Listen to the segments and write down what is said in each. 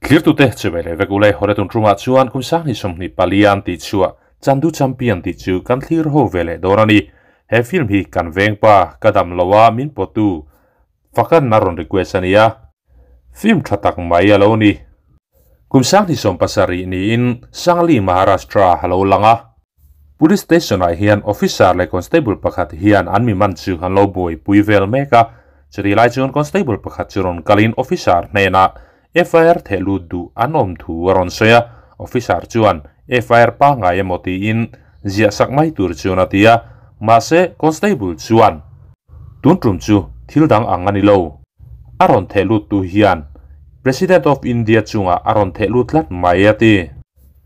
Thlirtute chuvei leh vek ule hawre tun tumah chuan kum sang ni sawmhnih palian tih chhuah Chandu Champion tih chu kan thlir ho ve leh dawn a ni. He film hi kan veng pa ka dam lo a min pawtu fakan a rawn request a nia. Film tha tak mai a lo ni. Kum sang ni 70 niin Sangli Maharashtra a lo lang a. Police station ah hian officer leh constable pakhat hian an mi man chu an lo buaipui vel mek a. Chutih lai chuan constable pakhat chu rawn kalin officer hnenah FIR theh lut duh an awm thu a rawn sawi a. Officer chuan FIR pangngai emaw tiin ziah sak mai tur chuan a ti a. Mahse constable chuan tun tum chu thil dang ang a ni lo. A rawn theh lut tu hian President of India chungah a rawn theh lut tlat mai a ti.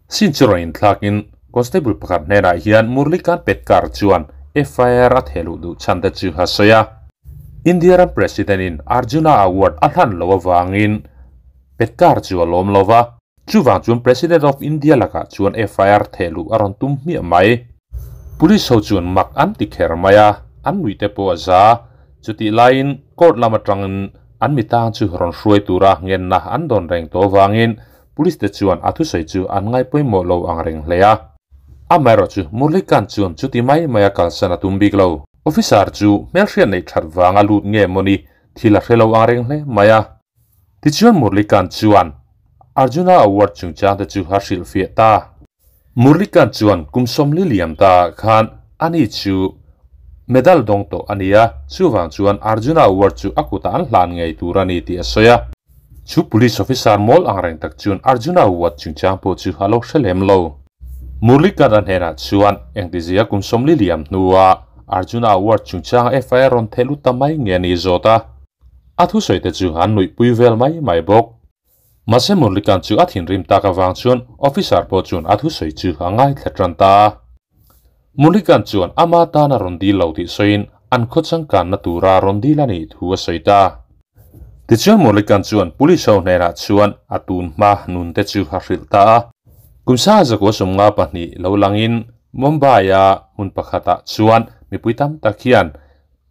Sin chu rawn inthlakin constable pakhat hnenah hian Murlikant Petkar chuan FIR a theh luh duh chhan te chu a sawi a. India ram President in Arjuna Award a hlan lo avangin Petkar chu a lawm lo va. Chuvang chuan President of India lakah chuan FIR theh luh a rawn tum hmiah mai. Police ho chuan mak an ti kher mai a, an nuih te pawh a za. Chutih laiin court lam atangin an mi tang chu rawn hruai tura ngenna an dawn reng tawh avangin police te chuan a thusawi chu an ngai pawimawh lo ang reng hle a. Amaherawh chu Murlikant chuan chuti mai mai a kalsan a tum bik lo. Officer chu hmelhriat neih that vanga lut nge mawni thil a hre lo ang reng hle mai a. Tichuan Murlikant chuan Arjuna Award chungchang te chu a hrilhfiah ta. Murlikant chuan kum sawmli liam ta khan ani chu medal dawng tawh a ni a, chuvang chuan Arjuna Award chu a kutah an hlan ngei tur a ni tih a sawi a. Chu police officer mawl ang reng tak chuan Arjuna Award chungchang pawh chu a lo hre lem lo. Murlikant a hnenah chuan engtizia kum sawmli liam hnua Arjuna Award chungchanga FIR rawn theh lut ta mai nge a ni zawt a. A thusawi te chu an nuihpui vel mai mai bawk. Mahse Murlikant chu a thinrim tak avang chuan officer pawh chuan a thusawi chu a ngaithla tan ta a. Murlikant chuan ama tan a rawn dil lo tih sawiin an khaw changkanna tura rawn dil a nih thu a sawi ta. Tichuan Murlikant chuan police ho hnenah chuan a tun hma nun te chu a hrilh ta a. Kum sa zakua 52 lo langin Mumbai-a hmun pakhatah chuan mipui tam tak hian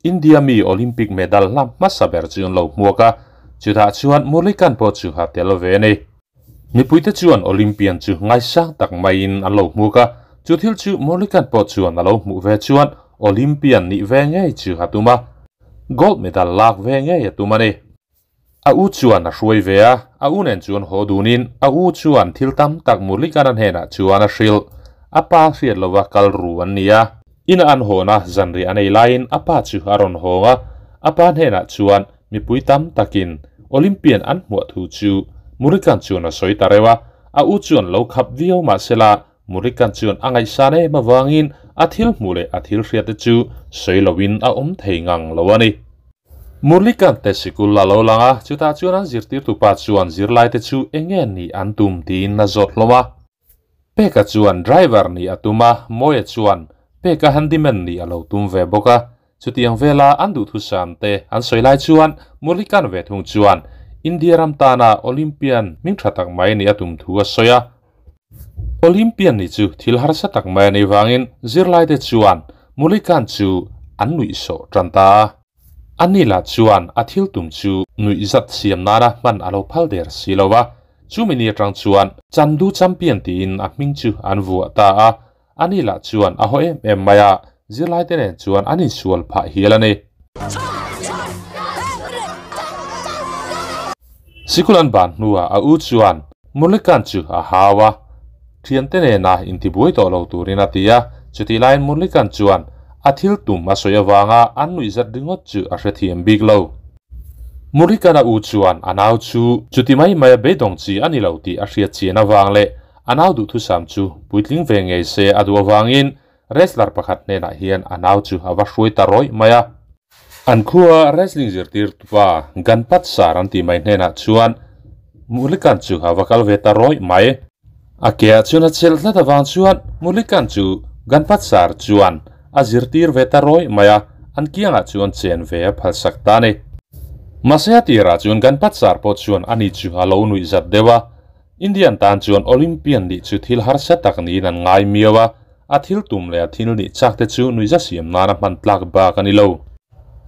India mi Olympic medal hlam hmasa ber chu an lo hmuak a, chutah chuan Murlikant pawh chu a tel ve a ni. Mipuite chuan Olympian chu ngaisang tak maiin an lo hmuak a, chu thil chu Murlikant pawh chuan a lo hmuh ve chuan Olympian nih ve ngei chu a tum a, gold medal lak ve ngei a tum a ni. A u chuan a hruai ve a, a u nen chuan haw dunin a u chuan thil tam tak Murlikant a hnenah chuan a hrilh. A pa hriat lova kal ru an ni a. Ina an hawna zanriah a nei laiin a pa chu a rawn hawng a, a pa hnenah chuan mipui tam takin Olympian an hmuah thu chu Murlikant chuan a sawi ta reuh a, a u chuan lo khap viau mahsela Murlikant chuan a ngaihsan em avangin a thil hmuh leh a thil hriat te chu sawi loin a awm thei ngang lo a ni. Murlikant te sikul a lo lang a, chutah chuan an zirtirtu pa chuan zirlai te chu eng nge nih an tum tiin a zawt hlawm a. Peka chuan driver nih a tum a, Mawia chuan Peka handyman nih a lo tum ve bawk a. Chutiang vela an duhthusam te an sawi lai chuan Murlikant ve thung chuan India ram tana Olympian hming tha tak mai nih a tum thu a sawi a. Olympian nih chu thil harsa tak mai a nih vangin zirlai te chuan Murlikant chu an nuih sawh tan ta a. Ani lah chuan a thil tum chu nuihzat siam nana hman a lo phal der si lo va, chumi ni atang chuan Chandu Champion tiin a hming chu an vuah ta a, ani lah chuan a haw em em mai a, zirlai te nen chuan an insual phah hial a ni. Sikul an ban hnuah a u chuan Murlikant chu a hau a, thiante nena intibuai tawh lo turin a ti a, chutih laiin Murlikant chuan a thil tum a sawi avanga an nuihzat ringawt chu a hrethiam bik lo. Murlikant a u chuan a nau chu chuti mai mai a beidawng chi a ni lo tih a hriat chian avang leh a nau duhthusam chu puitling ve ngei se a duh avangin wrestler pakhat hnenah hian a nau chu a va hruai ta rawih mai a. An khua wrestling zirtir tupa Ganpat Sar an tih mai hnenah chuan Murlikant chu a va kal ve ta rawih mai. A keah chuan a chelh tlat avang chuan Murlikant chu Ganpat Sar chuan a zirtir ve ta rawih mai a, an kiangah chuan chen ve a phalsak ta a ni. Mahse a tirah chuan Ganpat Sar pawh chuan ani chu a lo nuihzat deuh a, Indian tan chuan Olympian nih chu thil harsa tak niin an ngai miau a, a thil tum leh a thil nih chak te chu nuihza siam nana hman tlak bak a ni lo.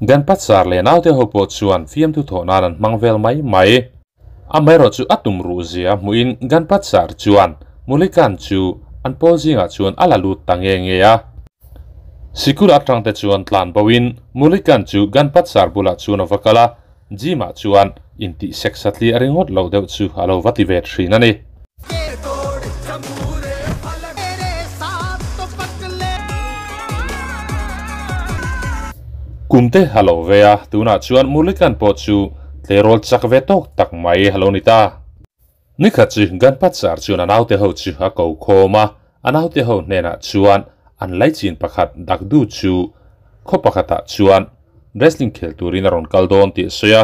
Ganpat Sar leh naute ho pawh chuan fiamthu thawh nan an hmang vel mai mai. Amaherawhchu a tum ruh zia hmuhin Ganpat Sir chuan Murlikant chu an pawl zingah chuan a la lut ta nge nge a. Sikul atang te chuan tlan boin Murlikant chu Ganpat Sir bulah chuan a va kal a, gym ah chuan intih sek satli a ringawt lo deuh chu a lo va ti ve thin a ni. Kum te a lo ve a, tunah chuan Murlikant pawh chu tleirawl chak ve tawk tak mai a lo ni ta. Nikhat chu Ganpat Sir chuan a naute ho chu a ko khawm a, a naute ho hnenah chuan an laichin pakhat Dakdu chu khaw pakhatah chuan wrestling khel turin a rawn kal dawn tih a sawi a.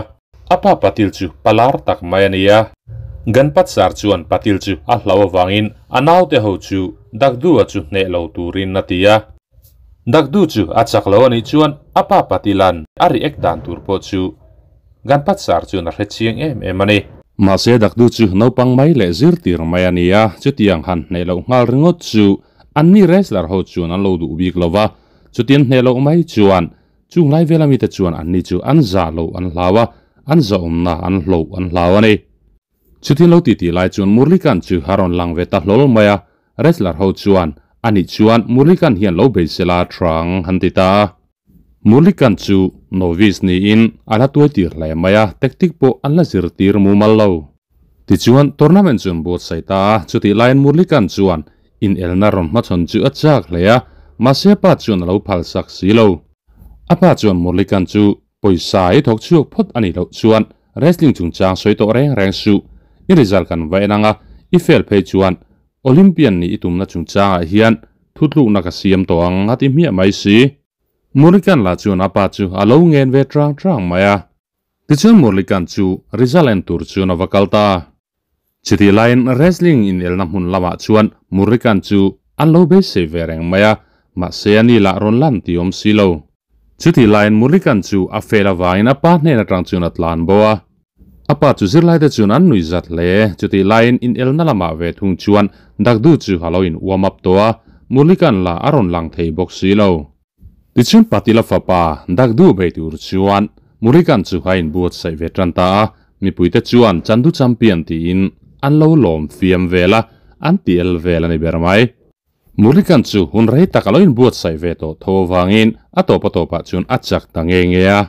A pa Patil chu palar tak mai a ni a. Ganpat Sir chuan Patil chu a hlau avangin a naute ho chu Dakdu-a chu hneh lo turin a ti a. Dakdu chu a chak lo a nih chuan a pa Patila'n a react dan tur pawh chu Ganpat Sir chuan a hre chiang em em a ni. Mahse Dakdu chu naupang mai leh zirtir mai a ni a, chutiang han hneh loh nghal ringawt chu anni wrestler ho chuan an lo duh bik lo va, chutiang hneh loh mai chuan Chung lai vela mite chuan anni chu an zah loh an hlau a, an zahawmna an hloh an hlau a ni. Chutin lo titi lai chuan Murlikan chu a rawn lang ve ta hlawl mai a, wrestler ho chuan ani chuan Murlikan hian lo bei sela thrang han ti ta a. Murlikan chu novice niin a la tuai tir hle mai a, tactic pawh an la zirtir mumal lo. Tichuan tournament chu an buatsaih ta a, chutih laiin Murlikan chuan Inelna rawn hmachhawn chu a chak hle a, mahse pa chuan a lo phalsak si lo. A pa chuan Murlikan chu pawisa i thawk chhuak phawt a nih loh chuan wrestling chungchang sawi tawh reng reng suh. I result kan va en ang a, i fail phei chuan Olympian nih i tumna chungchangah hian thutlukna ka siam tawh ang a ti hmiah mai si. Murlikan lah chuan a pa chu a lo ngen ve trang trang mai a. Tichuan Murlikan chu result en tur chuan a va kal ta. Chutih laiin wrestling inelna hmun lamah chuan Murrikan chu an lo beisei ve reng mai a, mahse a ni lah rawn lan tih awm si lo. Chutih laiin Murrikan chu a fel avangin a pa hnen atang chuan a tlan bo a. A pa chu zirlaite chuan an nuih zat hle. Chutih laiin inelna lamah ve thung chuan Dakdu chu a lo in warm up tawh a, Murrikan lah a rawn lang thei bawk si lo. Tichuan Patila fapa Dakdu bei tur chuan Murikan chu a inbuatsaih ve tan ta a, mipuite chuan Chandu Champion tiin an lo lawm fiam vel a, an ti el vel a ni ber mai. Murikan chu hun rei tak a lo inbuatsaih ve tawh tho avangin a tawp a tawpah chuan a chak ta nge nge a.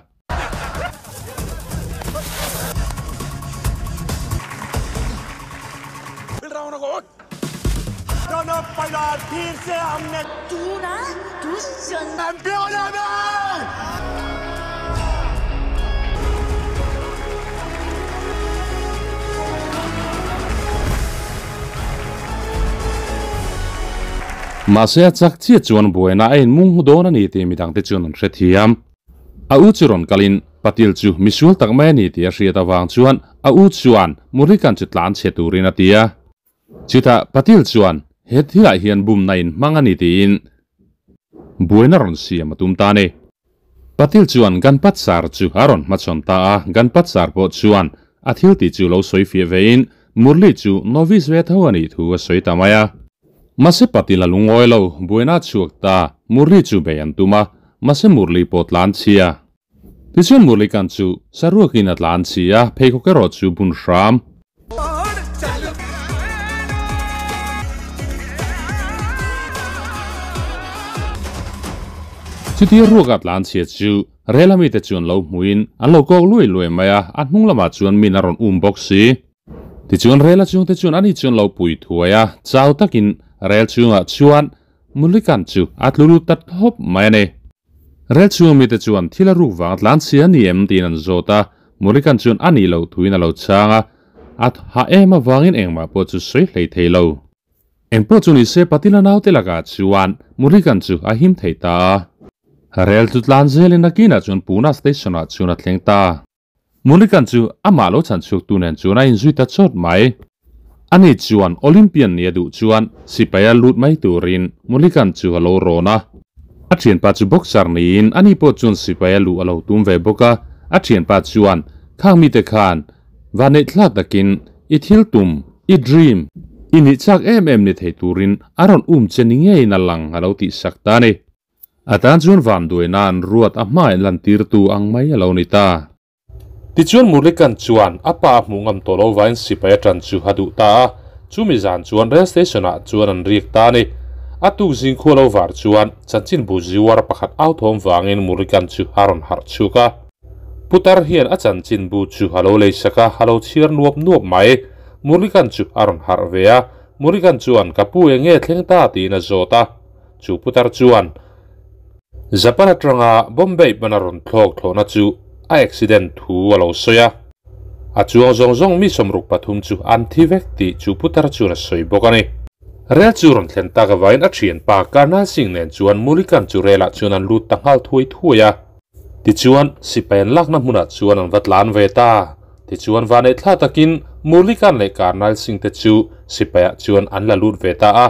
Mahse a chak chiah chuan buaina a inmung hu dawn a ni tih midangte chuan an hrethiam. A u chu rawn kalin Patil chu misual tak mai a ni tih a hriat avang chuan a u chuan Murlikan chu tlan chhe turin a ti a. Chutah Patil chuan he thilah hian bumna in hmang a ni tiin buaina rawn siam a tum ta a ni. Patil chuan Ganpat Sar chu a rawn hmachhawn ta a, Ganpat Sar pawh chuan a thil tih chu lo sawi fiah vein Murli chu novice ve tho a nih thu a sawi ta mai a. Mahse Patil a lungawi lo, buaina a chhuak ta, Murli chu bei an tum a, mahse Murli pawh tlan chhia. Tichuan Murlikan chu saruakin a tlan chhi a, pheikhawk erawh chu bun hram. Chutia ruaka tlan chhia chu rel amite chuan lo hmuin an lo kawk luai luai mai a, a hnung lamah chuan min a rawn um bawk si. Tichuan rel a chungte chuan ani chuan lo pui thuai a, chau takin rel chungah chuan Murlikan chu a tlu lut ta thawp mai a ni. Rel chhunga mite chuan thil a ruk vang tlan chhia a ni em tiin an zawt a, Murlikan chuan a nih loh thuin a lo chhang a, a ha em avangin engmah pawh chu sawi hlei thei lo. Engpawh chu ni se Patila naute lakah chuan Murlikan chu a him thei ta a. Rel chu tlan zelin a kinah chuan Pune station ah chuan a thleng ta. Murlikan chu amah lo chhan chhuak tu nen chuan a inzui ta chawt mai. Ani chuan Olympian nih a duh chuan sipai a lut mai turin Murlikan chu a lo rawn a. A thianpa chu boxer niin ani pawh chuan sipai a luh a lo tum ve bawk a. A thianpa chuan, Khang mite khan vanneih thlak takin i thil tum, i dream, i nih chak em em ni thei turin a rawn um che ni ngeiin a lang a lo tihsak ta a ni. A tan chuan vanduaina an ruat a hmain lantirtu ang mai a lo ni ta. Tichuan Murlikan chuan a pa a hmuh ngam tawh lo vain sipai a ṭan chu a duh ta a, chumi zan chuan rail station ah chuan an riak ta a ni. A tuk zing khua lo var chuan chanchinbu ziwar pakhat au thawm vangin Murlikan chu a rawn harh chhuk a. Putar hian a chanchinbu chu a lo lei sak a, a lo chhiar nuap nuap mai. Murlikan chu a rawn harh ve a, Murlikan chuan ka pu eng nge thleng ta tiin a zawt a. Chu putar chuan Japan atanga Bombay hmana rawn thlawk thlawhna chu a accident thu a lo sawi a. A chuang zawng zawng mi 63 chu an thi vek tih chu putar chuan a sawi bawk a ni. Rel chu rawn thlen tak avangin a thianpa Karnal Singh nen chuan Murlikan chu relah chuan an lut ta nghal thuai thuai a. Tichuan, sipai an lakna hmunah chuan an va tlan ve ta. Tichuan, vanneih thla takin Murlikan leh Karnal Singh te chu sipaiah chuan an la lut ve ta a.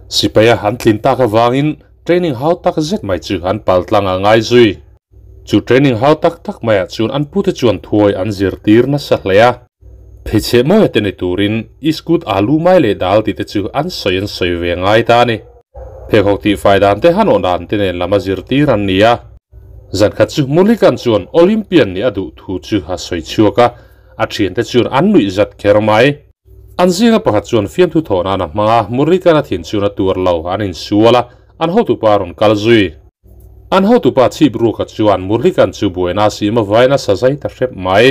Sipaia han tlin tak avangin training hau tak zet mai chu an pal tlang a ngai zui. Chu training hau tak tak maiah chuan an pute chuan thuai an zirtir nasa hle a. Pheichheh mawia te ni turin iskut alu mai leh dal tih te chu an sawi an sawi ve ngai ta a ni. Pheikhawk tihfai dan te hanawh dan te nen lama zirtir an ni a. Zan khat chu Mulligan chuan Olympian nih a duh thu chu a sawi chhuak a, a thiante chuan an nuih zat kher mai. An zinga pakhat chuan fiamthu thawh nan a hmang a, Murlikan a thin chuan a tuar lo, an insual a, an hotupa a rawn kal zui. An hotupa chhip ruaka chuan Murlikan chu buaina a sim avain a sa zai ta hrep mai.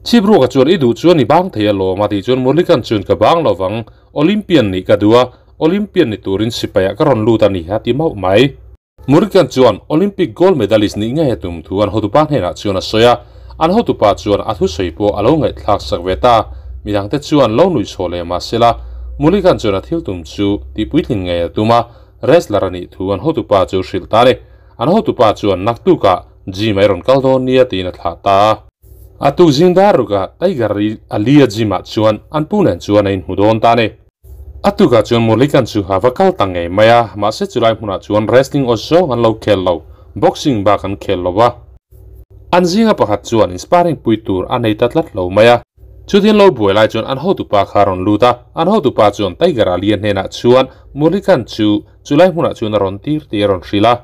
Chhip ruaka chuan i duh chuan i bang thei alawm a tih chuan Murlikan chuan ka bang lovang, Olympian nih ka duh a, Olympian ni turin sipaiah ka rawn lut a ni a ti mauh mai. Murlikan chuan Olympic gold medalist nih ngei a tum thu an hotupa hnenah chuan a sawi a, an hotupa chuan a thusawi pawh a lo ngaihthlak sak ve ta. Midangte chuan lo nuih chhuah leh mah sela, Murlikan chuan a thil tum chu tihpuitlin ngei a tum a, wrestler a nih thu an hotupa chu hrilh ta a ni. An hotupa chuan naktukah gym a i rawn kal dawn nia tiin a thlah ta a. A tuk zing dar rukah Tiger Alia gym-ah chuan an pu nen chuan a inhmu dawn ta a ni. A tukah chuan Murlikan chu a va kal ta ngei mai a, mahse chulai hmunah chuan wrestling aw zawng an lo khel lo, boxing bak an khel lo a. An zinga pakhat chuan inspiring pui tur a nei ta tlat lo mai a. Chutin lo buai lai chuan an hotupa kha a rawn lut a, an hotupa chuan Tiger Alia hnenah chuan Murlikan chu chulai hmunah chuan a rawn tir tih a rawn hrilh a.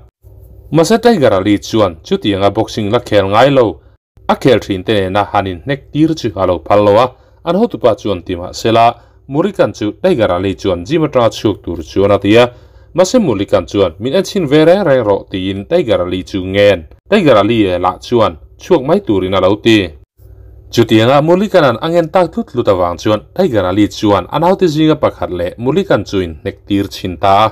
Mahse Tiger Ali chuan chutianga boxing la khel ngai lo, A khel thin te nena han inhnek tir chu a lo phal lo a, an hotupa chuan ti mah sela, Murikan chu Tiger Ali chuan gym atanga chhuak tur chuan a ti a, mahse Murikan chuan min en chhin ve reng reng rawh tiin Tiger Ali chu ngen. Tiger Ali e lah chuan chhuak mai turin a lo ti. Chutianga Murikanan a ngen tak tlut tlut avang chuan Tiger Ali chuan a naute zinga pakhat leh Murikan chu inhnek tir chhin ta a.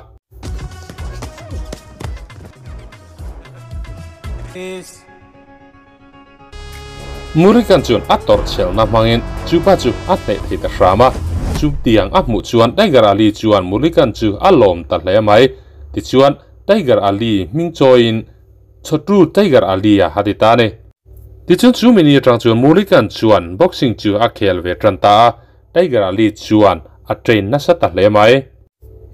Murikan chuan a tawrh chhelna hmangin chupa chu a hneh thei ta hram a. Chutiang a hmuh chuan Tiger Ali chuan Murikan chu a lawm ta hle mai. Tichuan, Tiger Ali hming chawiin Chhotu Tiger Ali a ti ta a ni. Tichuan chu mini atang chuan Murikan chuan boxing chu a khel ve tan ta a, Tiger Ali chuan a train nasa ta hle mai.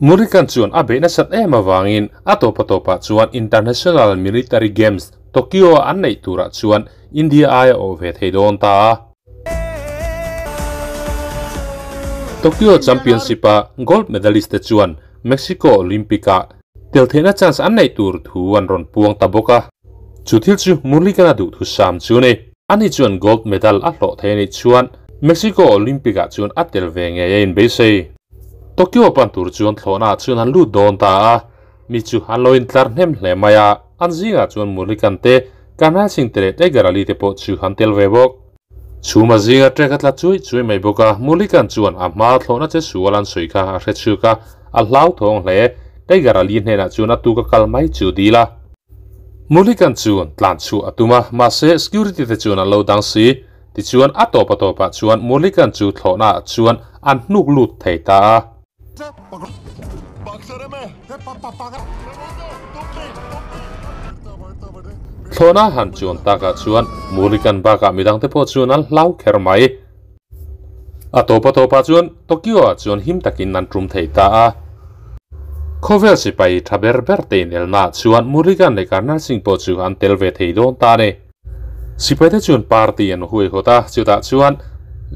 Murikan chuan a beih nasat em avangin a tawpa tawpah chuan International Military Games Tokyo a an neih turah chuan India aia awh ve thei dawn ta a. Tokyo Championship-a gold medalist te chuan Mexico Olympic-ah tel theihna chance an neih tur thu an rawn puang ta bawk a. Chu thil chu Murlikan a duhthusam chu a ni. Ani chuan gold medal a hlawh thei a nih chuan Mexico Olympic-ah chuan a tel ve ngei a inbeisei. Tokyo pan tur chuan thlawhnaah chuan an lut dawn ta a, mi chu an lo intlar hnem hle mai a, an zingah chuan Murlikan te, Karnal Singh te leh Tiger Ali te pawh chu an tel ve bawk. Chhuma zinga trek a tla chuai chuai mai bawk a, Murlikan chuan a hma thlawhna che sual an sawi kha a hre chhuak a, a hlauthawng hle. Tiger Ali hnenah chuan a tuka kal mai chu dil a. Murlikan chuan tlan chhuah a tum a, mahse security te chuan an lo dang si. Tichuan a tawp a tawpah chuan Murlikan chu thlawhnaah chuan an hnuk lut thei ta a. Thlawhna han chuan takah chuan Murlikan bakah midangte pawh chuan an hlau kher mai. A tawp a tawpah chuan Tokyo-ah chuan him takin an tum thei ta a. Khawvel sipai tha ber ber te inelnaah chuan Murligan leh Karnal Singh pawh chu an tel ve thei dawn ta a ni. Sipaite chuan party an huaihawt a, chutah chuan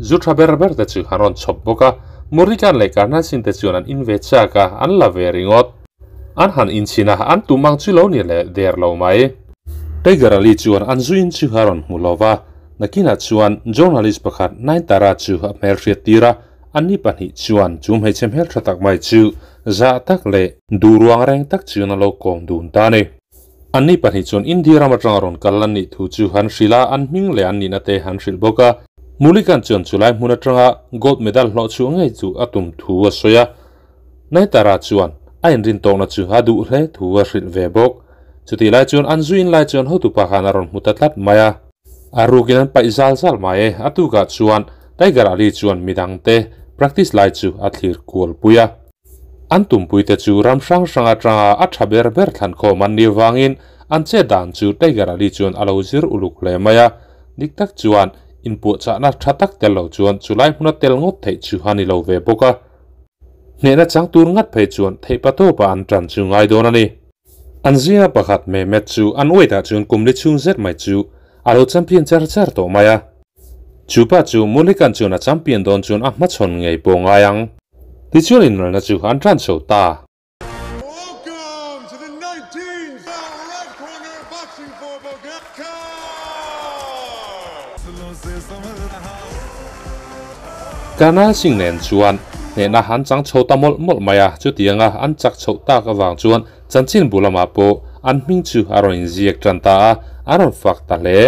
zu tha ber ber te chu an rawn chhawp bawk a. Murligan leh Karnal Singh te chuan an in ve chak a, an la ve ringawt. An han inchhin a, an tum ang chu lo ni leh der lo mai. Tiger Ali chuan an zu in chu a rawn hmu lo va, nakinah chuan journalist pakhat Naintara chu a hmelhriat tir a, Anni pahnih chuan chu hmeichhe hmeltha tak mai chu zah tak leh duh ruang reng tak chuan a lo kawm dun ta a ni. Anni pahnih chuan India ram atanga rawn kal an nih thu chu han hrilh a, an hming leh an nihna te han hrilh bawk a. Mulikan chuan chulai hmun atanga gold medal hlawh chhuah ngei chu a tum thu a sawi a. Naitara chuan a inrin tawkna chu a duh hle thu a hrilh ve bawk. Chutih lai chuan an zu in lai chuan hotupa khan a rawn hmu ta tlat mai a. A rukin an paih zal zal mai e. A tukah chuan Tiger Ali chuan midangte practice lai chu a thlir kual pui a. An tumpuite chu ram hrang hrang atanga a tha ber ber thlankhawm an nih vangin an chet dan chu Tiger Ali chuan a lo zir uluk hle mai a. Dik tak chuan inpuahchahna tha tak tel lo chuan chulai hmuna tel ngawt theih chu a ni lo ve bawk a. Hnehna chang tur ngat phei chuan theihpatawpa an tan chu ngai dawn a ni. An zinga pakhat Mehmet chu an weight ah chuan kum li chhung zet mai chu a lo champion char char tawh mai a. Chu pa chu Mulligan chuan a champion dawn chuan a hmachhawn ngei pawh ngai ang. Tichuan inralna chu an tan chho ta. Welcome to the 19th red corner boxing for Bulgaria. Karnal Singh nen chuan hnehna an chang chho ta mawlh mawlh mai a, chutianga an chak chhoh tak avang chuan Chanchinbu lamah pawh an hming chu a rawn inziak tan ta a, an rawn fak ta hle.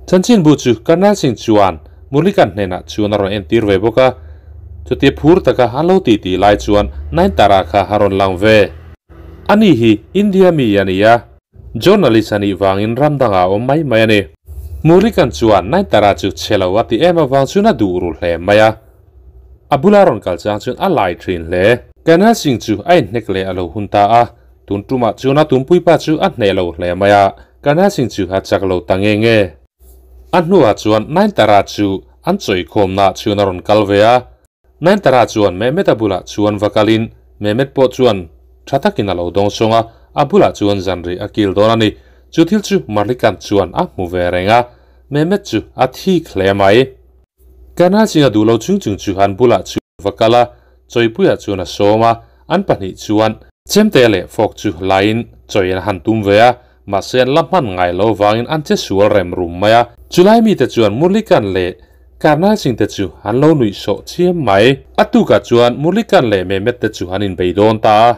Chanchinbu chu Karnal Singh chuan Murlikan hnenah chuan a rawn entir ve bawk a, chutia phur taka an lo titi lai chuan Naintara kha a rawn lang ve. Ani hi India mi a ni a, Journalist a nih vangin ram dangah a awm mai mai a ni. Murlikan chuan Naintara chu chhe lo a ti em avang chuan a duh ru hle mai a. A bula rawn kal chang chuan a lai thin hle. Kanal Singh chu a inhnek leh a lo hun ta a, tun tumah chuan a tumpuipa chu a hneh lo hle mai a, Kanal Singh chu a chak lo ta nge nge. A hnuah chuan Naintara chu an chawikhawmnaah chuan a rawn kal ve a, Naintara chuan Mehmet-a bulah chuan va kalin Mehmet pawh chuan tha takin a lo dawng sawng a, a bulah chuan zanrih a kil dawn a ni. Chu thil chu Marlikant chuan a hmu ve reng a, Mehmet chu a thik hle mai. Kana chinga duh lo chung chung chu an bulah chu va kal a, Chawipuia chuan a sawm a, an pahnih chuan chemte leh fork chu laiin chawi an han tum ve a, mahse an la hman ngai lo vangin an che sual rem rum mai a. Chulai mite chuan Murlikan leh Karnal Singh te chu an lo nuih sawh chiam mai. A tukah chuan Murlikan leh Mehmet te chu an inbei dawn ta a.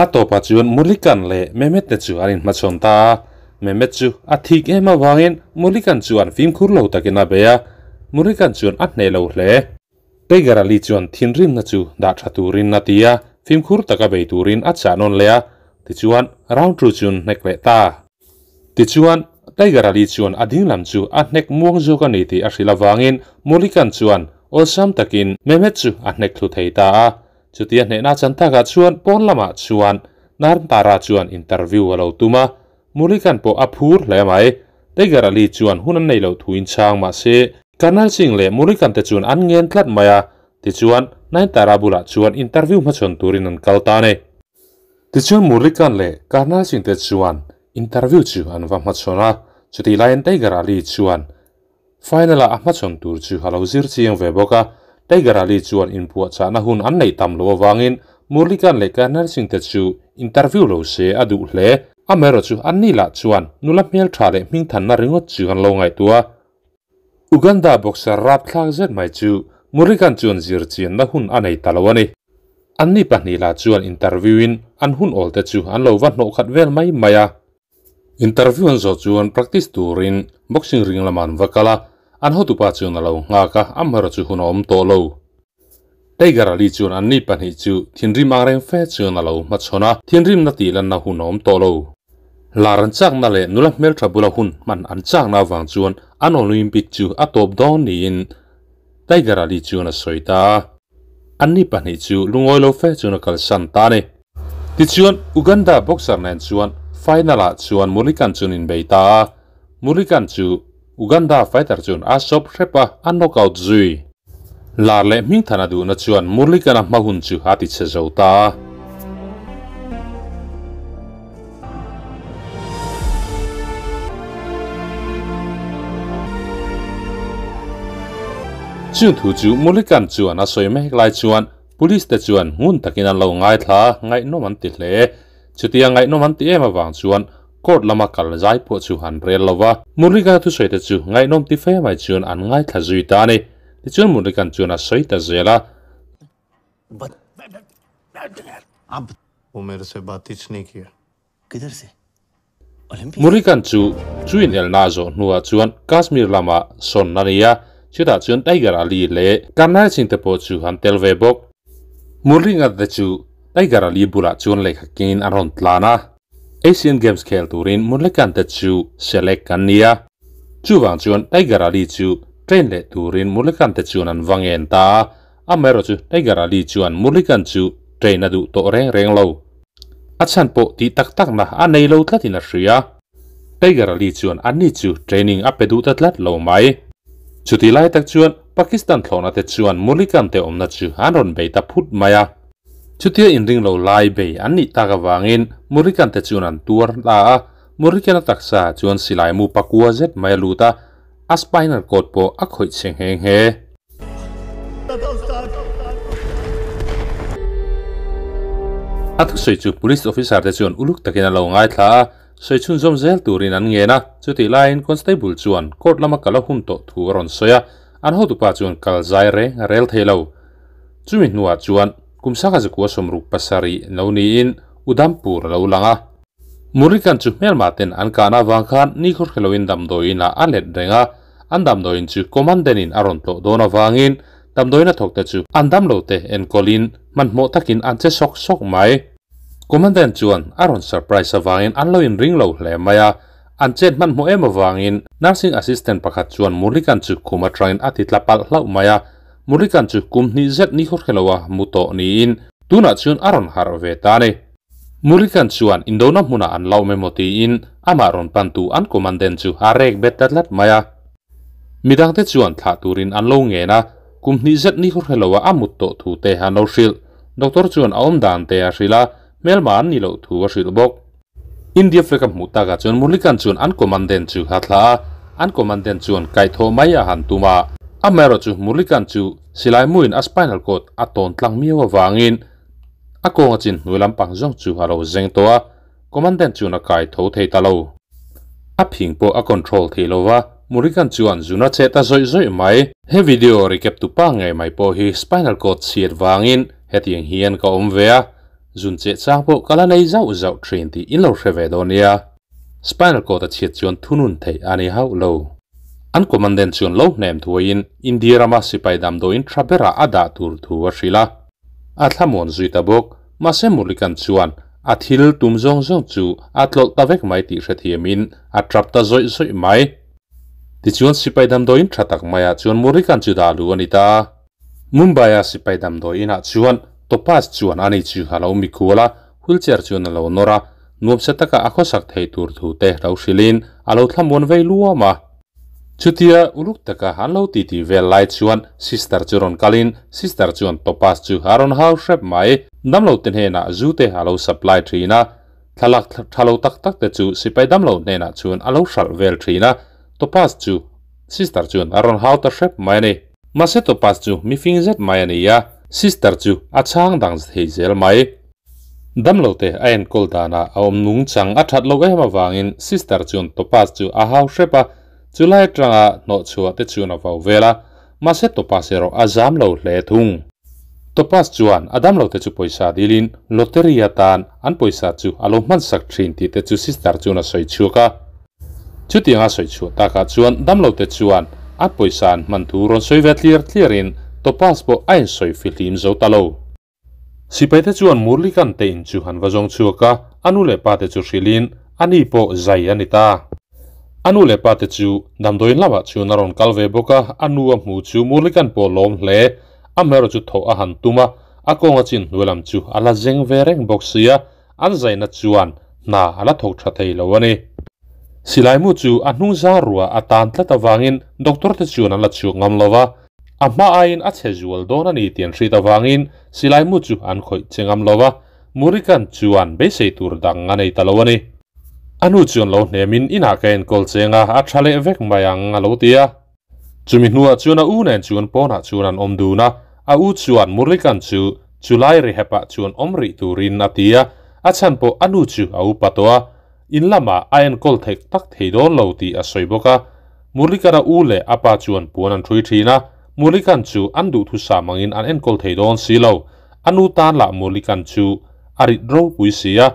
A tawpah chuan Murlikan leh Mehmet te chu an inhmachhawn ta a, Mehmet chu a thik em avangin Murlikan chuan fimkhur lo takin a bei a, Murlikan chuan a hneh lo hle. Tiger Ali chuan thinrimna chu dah tha turin a ti a, fimkhur taka bei turin a chah nawn leh a, tichuan round two chu an hnek leh ta. Tichuan, Tiger Ali chuan a ding lam chu a hnek muang zawk a ni tih a hrilh avangin Murlikan chuan awlsam takin Mehmet chu a hnek thlu thei ta a, Chutia hnehna chan takah chuan pawn lamah chuan Narntara chuan interview a lo tum a, Murikan pawh a phur hle mai. Tiger Ali chuan hun an nei loh thu in chhang mah se, Karnal Singh leh Murikan te chuan an ngen tlat mai a, tichuan Naintara bulah chuan interview hmachhawn turin an kal ta a ni. Tichuan Murikan leh Karnal Singh te chuan interview chu an va hmachhawn a, chutih laiin Tiger Ali chuan Final-ah a hmachhawn tur chu a lo zir chiang ve bawk a, Tiger Ali chuan inpuahchahna hun an neih tam loh avangin Murlikan leh Karnal Singh te chu interview lo se a duh hle. Amaherawh chu anni lah chuan nula hmeltha leh hmingthanna ringawt chu an lo ngaihtuah a. Uganda boxer rapthlak zet mai chu Murlikan chuan zir chianna hun a nei ta lo a ni. Anni pahnih lah chuan interview-in an hun awl te chu an lo va hnawhkhat vel mai mai a. Interview an zawh chuan practice turin boxing ring lamah an va kal a, an hotupa chuan a lo nghak a, amaherawh chu hun a awm tawh lo. Tiger Ali chuan anni pahnih chu thinrim ang reng fe chuan a lo hmachhawn a, thinrimna tih lanna hun a awm tawh lo. Lar an chakna leh nula hmeltha bula hun hman an chakna avang chuan an Olympic chu a tawp dawn niin Tiger Ali chuan a sawi ta a. Anni pahnih chu lungawi lo fe chuan a kalsan ta a ni. Tichuan, Uganda boxer nen chuan final-ah chuan Murikan chuan inbei ta a, Murikan chu Uganda fighter chuan a sawp hrep a, a knockout zui. Lar leh hmingthana duhna chuan Murlikan-a hma hun chu a ti chhe zo ta a. Chung thu chu Mulikan chuan a sawi mek lai chuan police te chuan ngun takin an lo ngaithla a, ngaihnawm an ti hle. Chutia ngaihnawm an ti em avang chuan court lama kal zai pawh chu an rel lo va. Mulikana thusawi te chu ngaihnawm ti fe mai chuan an ngaithla zui ta a ni. Tichuan Mulikan chuan a sawi ta zel a. Murikan chu chu inelna a zawh hnuah chuan Kashmir lamah sawn a ni a, chutah chuan Tiger Ali leh Karnal Singh te pawh chu an tel ve bawk. Murlinga te chu Tiger Ali bulah chuan lehkha kengin an rawn tlan a, Asian Games khel turin Murlikan te chu select an ni a, chuvang chuan Tiger Ali chu train leh turin Murlikan te chuan an va ngen ta a, amaherawhchu Tiger Ali chuan Murlikan chu train a duh tawh reng reng lo. A chhan pawh tih tak takna a nei lo tlatin a hria. Tiger Ali chuan anni chu training a pe duh ta tlat lo mai. Chuti lai tak chuan Pakistan thlawhna te chuan Mulikan te awmna chu an rawn bei ta phut mai a. Chutia inring lo lai bei an nih tak avangin Mulikan te chuan an tuar ta a. Mulikan a taksa chuan silai mu pakua zet mai a lut a, a spinal cord pawh a khawih chhe nghe nghe. A thusawi chu police officer te chuan uluk takin a lo ngaithla a, sawi chhunzawm zel turin an ngen a, chutih laiin constable chuan court lama kal a hun tawh thu a rawn sawi a, an hotupa chuan kal zai reng a rel thei lo. Chumi hnuah chuan kum sangha zakua 67 lo niin Udhampur a lo lang a. Murikan chu hmelmah ten an kahna avang khan nikhawr hreloin damdawiin ah a let reng a, an damdawiin chu commandant in a rawn tlawh dawn avangin damdawiin a thawk te chu an damlo te enkawlin hmanhmawh takin an che sawk sawk mai. Commandant chuan a rawn surprise avangin an lo inring lo hle mai a, an chet hmanhmawh em avangin nursing assistant pakhat chuan Murikan chu khum atangin a ti tla palh hlauh mai a, Murikan chu kum hnih zet nikhawr hreloa mu tawh niin tunah chuan a rawn harh ve ta a ni. Murikan chuan indona hmunah an lauh emaw tiin amah rawn pantu an commandant chu a rek bet ta tlat mai a. Midangte chuan thlah turin an lo ngen a, kum hnih zet ni hawrhe loa a mut tawh thu te an lo hrilh. Doctor chuan a awm dan te a hrilh a, hmelma an nih loh thu a hrilh bawk. India flag a hmuh takah chuan Murikan chuan an commandant chu a thlah a, an commandant chuan kaihthawh mai a han tum a. Amaherawhchu Murikan chu silai muin a spinal cord a tawn tlang miau avangin A kawng a chin hnuai lampang zawng chu a lo zeng tawh a, Commandant chuan a kai tho thei ta lo. A phing pawh a control thei lo va, Murigan chuan zun a cheh ta zawih zawih mai. He video recap tu pa ngei mai pawh hi spinal cord chhiat vangin hetiang hian ka awm ve a, zun cheh chang pawh ka la nei zauh zauh thin tih in lo hre ve dawn nia. Spinal cord a chhiat chuan thunun theih a ni hauh lo. An Commandant chuan lo hnem thuaiin India rama sipai damdawiin tha berah a dah tur thu a hrilh a. A thlamuan zui ta bawk. Mahse Murlikan chuan a thil tum zawng zawng chu a tlawlh ta vek mai tih hrethiamin a trap ta zawih zawih mai. Tichuan sipai damdawiin tha tak maiah chuan Murlikan chu dah luh a ni ta. Mumbai-a sipai damdawiinah chuan Topaz chuan ani chu a lo mikhual a, wheelchair chuan a lo nawr a, nuamsa taka a khawsak theih tur thu te lo hrilhin a lo thlamuan vei luam a. Chutia uluk taka an lo titi vel lai chuan sister chu rawn kalin sister chuan Topaz chu a rawn hau hrep mai. Damlo te hnenah zu te a lo supply thin a, thlalak tha lo tak tak te chu sipai damlo hnenah chuan a lo hralh vel thin a, Topaz chu sister chuan a rawn hau ta hrep mai a ni. Mahse Topaz chu mifing zet mai a ni a, sister chu a chhang dang thei zel mai. Damlo te a enkawl danah a awm nung chang a that lo em avangin sister chuan Topaz chu a hau hrep a, chulai atanga hnawh chhuah te chuan a vau vel a, mahse Topaz erawh a zam lo hle thung. Topaz chuan a damlo te chu pawisa dilin lottery atan an pawisa chu a lo hmansak thin tih te chu sister chuan a sawi chhuak a. Chutianga sawi chhuah takah chuan damlo te chuan an pawisa an hman thu rawn sawi ve tliar tliarin Topaz pawh a insawi fihlim zo ta lo. Sipaite chuan Murlikan te in chu an va zawng chhuak a, a nu leh pate chu hrilhin a ni pawh zai a ni ta. A nu leh pate chu damdawiin lamah chuan a rawn kal ve bawk a, a nu a hmu chu Murlikan pawh lawm hle. A hmel chu thawh a han tum a, a kawnga chin hnuai lam chu a la zeng ve reng bawk sia, an zaina chuan hna a la thawk tha thei lo a ni. Silaimu chu a hnung zang ruah a tan tlat avangin doctor te chuan an la chhuak ngam lo va, A hma aiin a chhe zual dawn a ni tih an hriat avangin silaimu chu an khawih che ngam lo va, Murikan chuan beisei tur dang a nei ta lo a ni. A nu chuan lo hnemin inah ka enkawl cheng a, a tha leh vek mai ang a lo ti a. Chumi hnuah chuan a u nen chuan pawnah chuan an awm dun a, a u chuan Murlikan chu chulai rehab-ah chuan awm rih turin a ti a, a chhan pawh a nu chu a upa tawh a, in lamah a enkawl theih tak thei dawn lo tih a sawi bawk a. Murlikan a u leh a pa chuan puan an ṭhui ṭhin a, Murlikan chu an duhthusam angin an enkawl thei dawn si lo, a nu tan lah Murlikan chu a rit ropui si a,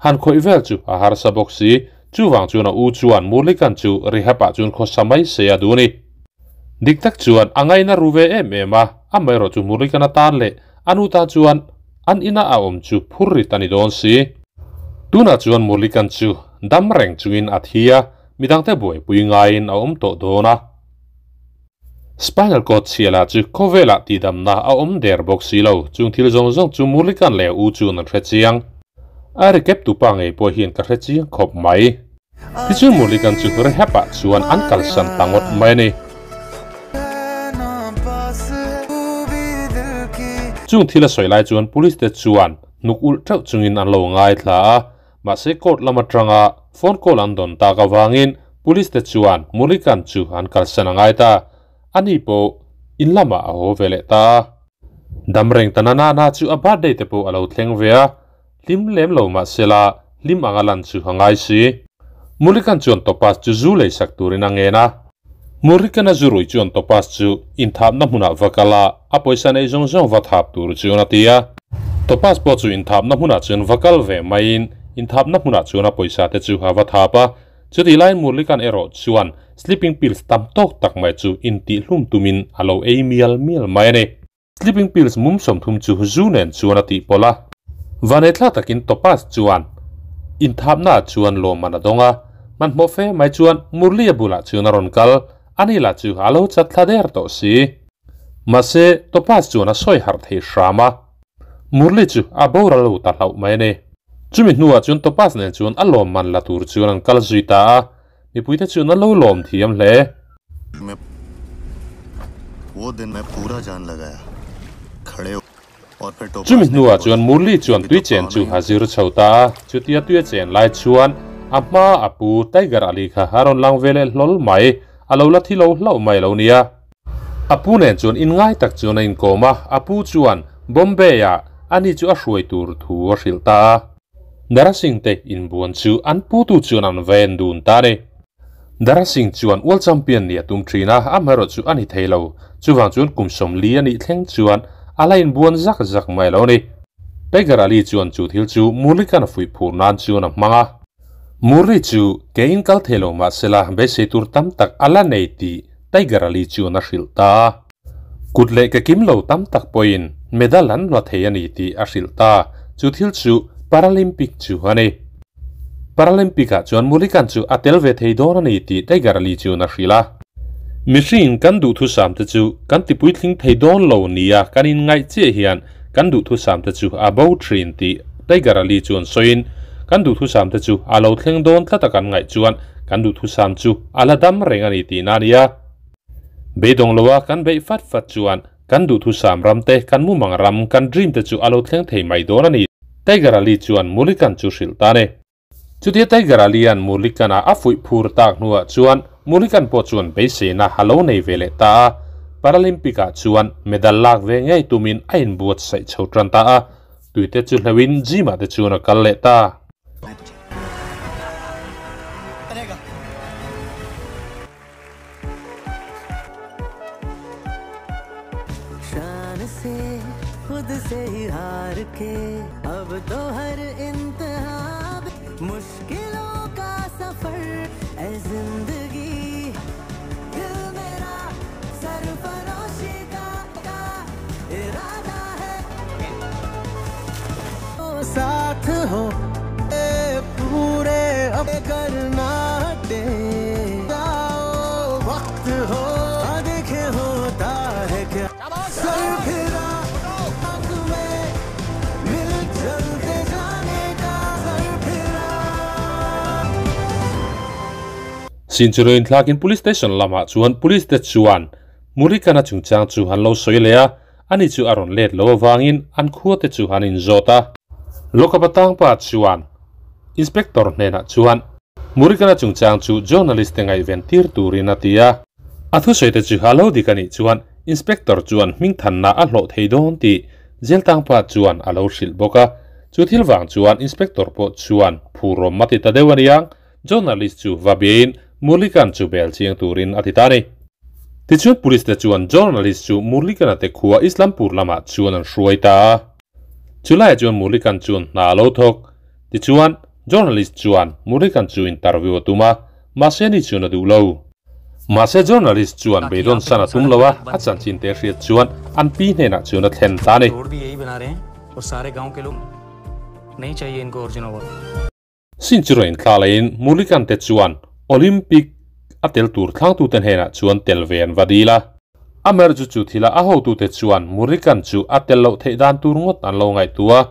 Han khawih vel chu a harsa bawk si, chuvang chuan a u chuan Murlikan chu rehab-ah chuan khawsa mai se a duh a ni. Dik tak chuan a ngaina ru ve em em a, amaherawh chu Murlikan atan leh a nu tan chuan an ina a awm chu phur rit a ni dawn si. Tunah chuan Murlikan chu dam reng chungin a thi a, midangte buaipui ngaiin a awm tawh dawn a. Spinal cord chhia lah chu khawvelah tihdamna a awm der bawk si lo, chung thil zawng zawng chu Murlikan leh a u chuan an hre chiang. A recap tupa ngei pawh hian ka hre chiang khawp mai. Tichuan Murlikan chu rehab ah chuan an kalsan ta ngawt mai a ni. Chung thil a sawi lai chuan police te chuan hnuk ulh teuh chungin an lo ngaithla a, Mahse court lam atanga phone call an dawn tak avangin police te chuan Murlikan chu an kalsan a ngai ta. Ani pawh in lamah a haw ve leh ta a. Dam reng ta na na chu a birthday te pawh a lo thleng ve a, hlim lem lo mahsela hlim anga lan chu a ngai si. Murlikan chuan Topaz chu zu lei sak turin a ngen a. Murlikan a zu rui chuan Topaz chu inthapna hmunah va kal a, a pawisa nei zawng zawng va thap tur chuan a ti a. Topaz pawh chu inthapna hmunah chuan va kal ve maiin inthapna hmunah chuan a pawisa te chu a va thap a. Chutih laiin Murlikan erawh chuan sleeping pills tam tawk tak mai chu intihhlum tumin a lo ei mial mial mai a ni. Sleeping pills mum 30 chu zu nen chuan a tih pawlh a. Vanetla takin Topaz chuan inthapnaah chuan lawmman a dawng a, hmanhmawh fe mai chuan Murlia bulah chuan a rawn kal, ani lah chu a lo chat thla der tawh si. Mahse, Topaz chuan a sawi harh thei hram a, Murli chu a boral lo ta hlauh mai a ni. Chumi hnuah chuan Topaz nen chuan a lawmman la tur chuan an kal zui ta a, mipuite chuan an lo lawm thiam hle. Chumi hnuah chuan Murli chuan tui chen chu a zir chho ta a, chutia tui a chen lai chuan a hma a pu Tiger Ali kha a rawn lang ve leh hlawl mai, a lo la thi lo hlauh mai lo nia. A pu nen chuan inngai tak chuan a inkawm a, a pu chuan Bombay-ah ani chu a hruai tur thu a hrilh ta a. Dara Singh te inbuan chu an putu chuan an ven dun ta a ni. Dara Singh chuan World Champion nih a tum thin a, amaherawh chu a ni thei lo. Chuvang chuan kum 40 a nih thleng chuan a la inbuan zak zak mai lo a ni. Tiger Ali chuan chu thil chu Murlikan a fuih phur nan chuan a hmang a. Murli chu keiin kal thei lo mahsela beisei tur tam tak a la nei tih Tiger Ali chuan a hrilh ta a. Kut leh ke kim lo tam tak pawhin medal an la thei a ni tih a hrilh ta. Chu thil chu Paralympic chu a ni. Paralympic-ah chuan Murlikan chu a tel ve thei dawn a ni tih Tiger Ali chuan a hrilh a. Mihringin kan duhthusam te chu kan tipuitling thei dawn lo nia kan inngaih chiah hian kan duhthusam te chu a bo thin tih Tiger Ali chuan sawiin, Kan duhthusam te chu a lo thleng dawn tlat a kan ngaih chuan kan duhthusam chu a la dam reng a ni tihna a nia. Beidawng loa kan beih fat fat chuan kan duhthusam ram te, kan mumang ram, kan dream te chu a lo thleng thei mai dawn a ni, Tiger Ali chuan Murlikan chu hrilh ta a ni. Chutia Tiger Ali-a'n Murlikan-a a fuih phur tak hnuah chuan Murlikan pawh chuan beiseina a lo nei ve leh ta a, Paralympic-ah chuan medal lak ve ngei tumin a inbuatsaih chho tan ta a, tuite chu hleuhin gym-ah te chuan a kal leh ta. Sinchurui inthlakin Police Station lamah chuan Police te chuan Murikana chungchang chu an lo sawi leh a, ani chu a rawn let lo avangin an khua te chu an inzawt a. Lokapa tangpa chuan Inspector hnenah chuan Murikana chungchang chu journalist te ngaihven tir turin a ti a. A thusawi te chu a lo dik a nih chuan Inspector chuan hmingthanna a hlawh thei dawn tih jail tangpa chuan a lo hrilh bawk a. Chu thil vang chuan Inspector pawh chuan phurawm a ti ta deuh a niang, journalist chu va biain Murlikan chu bel chiang turin a ti ta a ni. Tichuan Police te chuan journalist chu Murlikana te khua Islampur lamah chuan an hruai ta a. Chulaiah chuan Murlikan chuan hna a lo thawk. Tichuan journalist chuan Murlikan chu interview a tum a, mahse ni chuan a duh lo. Mahse journalist chuan beidawn san a tum lo a, a chanchin te hriat chuan an pi hnenah chuan a thlen ta a ni. Sin chu rawn thla laiin Murlikan te chuan Olympic a tel tur thlangtute hnenah chuan tel ve an va dil a. Amer chu chu thila a hotute chuan Murlikan chu a tel loh theih dan tur ngawt an lo ngaihtuah a.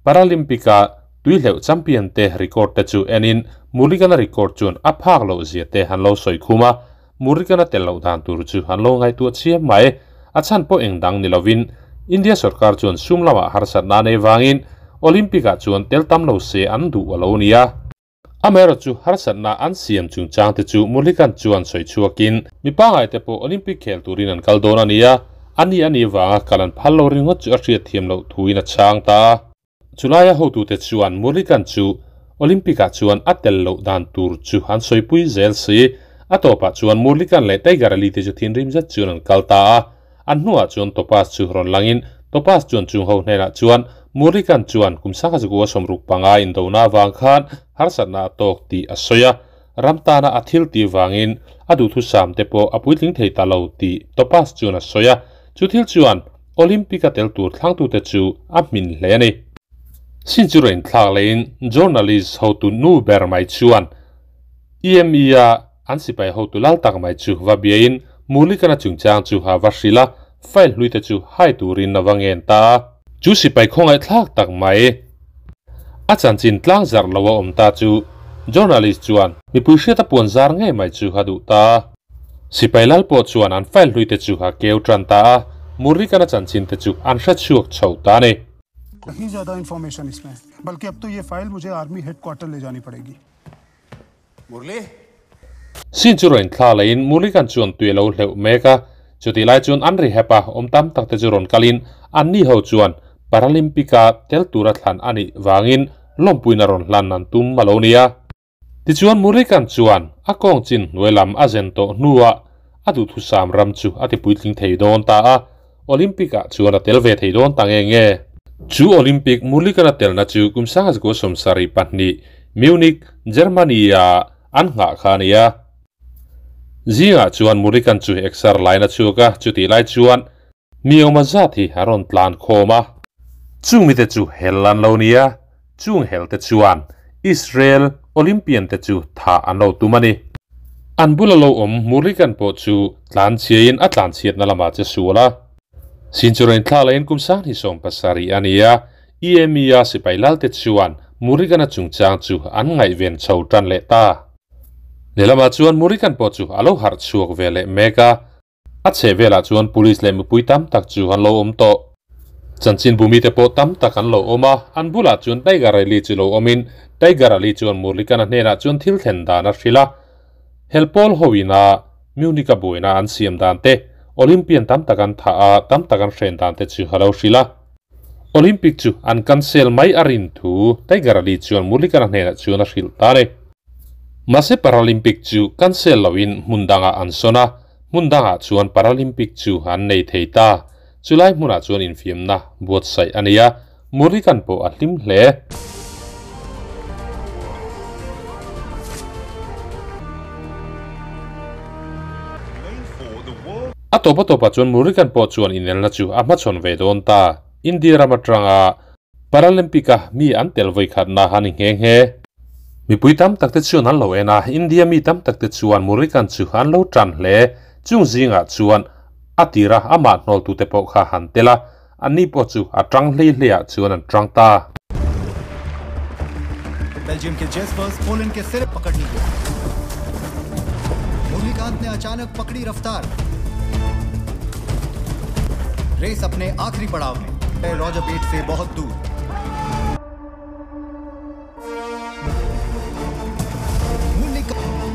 Paralympic-a tuihleuh champion te record te chu enin Murlikan-a record chuan a phak loh zia te an lo sawi khum a. Murlikan-a tel loh dan tur chu an lo ngaihtuah chiam mai. A chhan pawh eng dang ni lovin India sorkar chuan sum lamah harsatna a nei vangin Olympic-ah chuan tel tam lo se an duh a lo nia. Amaherawhchu harsatna an siam chungchang te chu Murlikan chuan sawi chhuakin mi pangngai te pawh Olympic khel turin an kal dawn a nia, a ni a nih vanga kal an phal lo ringawt chu a hriatthiam loh thuin a chhang ta a. Chulaia hotute chuan Murlikan chu Olympic-ah chuan a tel loh dan tur chu an sawipui zel si. A tawpah chuan Murlikan leh Tiger Ali te chu thinrim zet chuan an kal ta a. An hnuah chuan Topaz chu rawn langin Topaz chuan chung ho hnenah chuan Murlikan chuan kum sangha zakua 65 indona avang khan harsatna a tawk tih a sawi a, ram tana a thil tih vangin a duhthusam te pawh a puitling thei ta lo tih Topaz chuan a sawi a. Chu thil chuan Olympic-a tel tur thlangtute chu a hmin hle a ni. Sin chu rawn inthlak lehin journalist hotu nu ber mai chuan EME-a an sipai hotu lal tak mai chu va biain Murlikana chungchang chu a va hrilh a, file hluite chu hai turin a va ngen ta a. Chu sipai khawngaihthlak tak mai a chanchin tlang zarh lo a awm ta chu journalist chuan mipui hriata puan zar ngei mai chu a duh ta a. Sipai lal pawh chuan an file hluite chu a keu tan ta a, Murlikana chanchin te chu an hre chhuak chho ta a ni. Kahin zyada information isme balki ab to ye file mujhe army headquarter le jani padegi. Murli! Sin chu rawn thla leiin Murlikan chuan tui a lo hleuh mek a, chutih lai chuan an ri hep a, awm tam tak te chu rawn kalin anni ho chuan Paralympic-a tel tura thlan a nih vangin lawmpuina rawn hlan an tum a lo ni a. Tichuan Murlikan chuan a kawng chin hnuai lam a zen tawh hnuah a duhthusam ram chu a ti puitling thei dawn ta a, Olympic-ah chuan a tel ve thei dawn ta nge nge. Chu Olympic Murlikan a telna chu kum 1972 Munich, Germany-a an nghah kha a ni a. Zingah chuan Murlikan chu exer lain a chhuak a, chutih lai chuan mi engemaw zat hi a rawn tlan khawm a. Chung mite chu hel an lo ni a, chung hel te chuan Israel Olympian te chu thah an lo tum a ni. An bula lo awm Murlikan pawh chu tlan chhiain a tlan chhiatna lamah che sual a. Sinchurain thla lain kum 2070 a ni a, EME-a sipai lalte chuan Murlikan-a chungchang chu an ngaihven chho tan leh ta. Lehlamah chuan Murlikan pawh chu a lo harh chhuak ve leh mek a. A chheh velah chuan police leh mipui tam tak chu an lo awm tawh. Chanchin bumite pawh tam tak an lo awm a, an bulah chuan Tiger Ali chu lo awmin Tiger Ali chuan Murlikana hnenah chuan thil thlen dan a hrilh a. Helpawl hoin a Munich-a buaina an siam dan te, Olympian tam tak an thah a, tam tak an hren dan te chu a lo hrilh a. Olympic chu an cancel mai a rin thu Tiger Ali chuan Murlikana hnenah chuan a hrilh ta a ni. Mahse Paralympic chu cancel loin hmun dangah an sawn a, hmun dangah chuan Paralympic chu an nei thei ta. Chulai hmunah chuan infiamna buatsaih a ni a, Murlikan pawh a hlim hle. A tawp a tawpah chuan Murlikan pawh chuan inelna chu a hmachhawn ve dawn ta. India ram atanga Paralympic-a mi an tel vawi khatna a ni nghe nghe. Mipui tam tak te chuan an lo en a, India mi tam tak te chuan Murlikan chu an lo tan hle. Chung zingah chuan a tira amah hnawltute pawh kha han tel a, anni pawh chu a tang hlei hleiah chuan an tang ta. Belgium ke Jespers Poland ke सिर पकड़ ली मुरलीकांत ने अचानक पकड़ी रफ्तार रेस अपने आखिरी पड़ाव में रॉजर बेट से बहुत दूर मुरलीकांत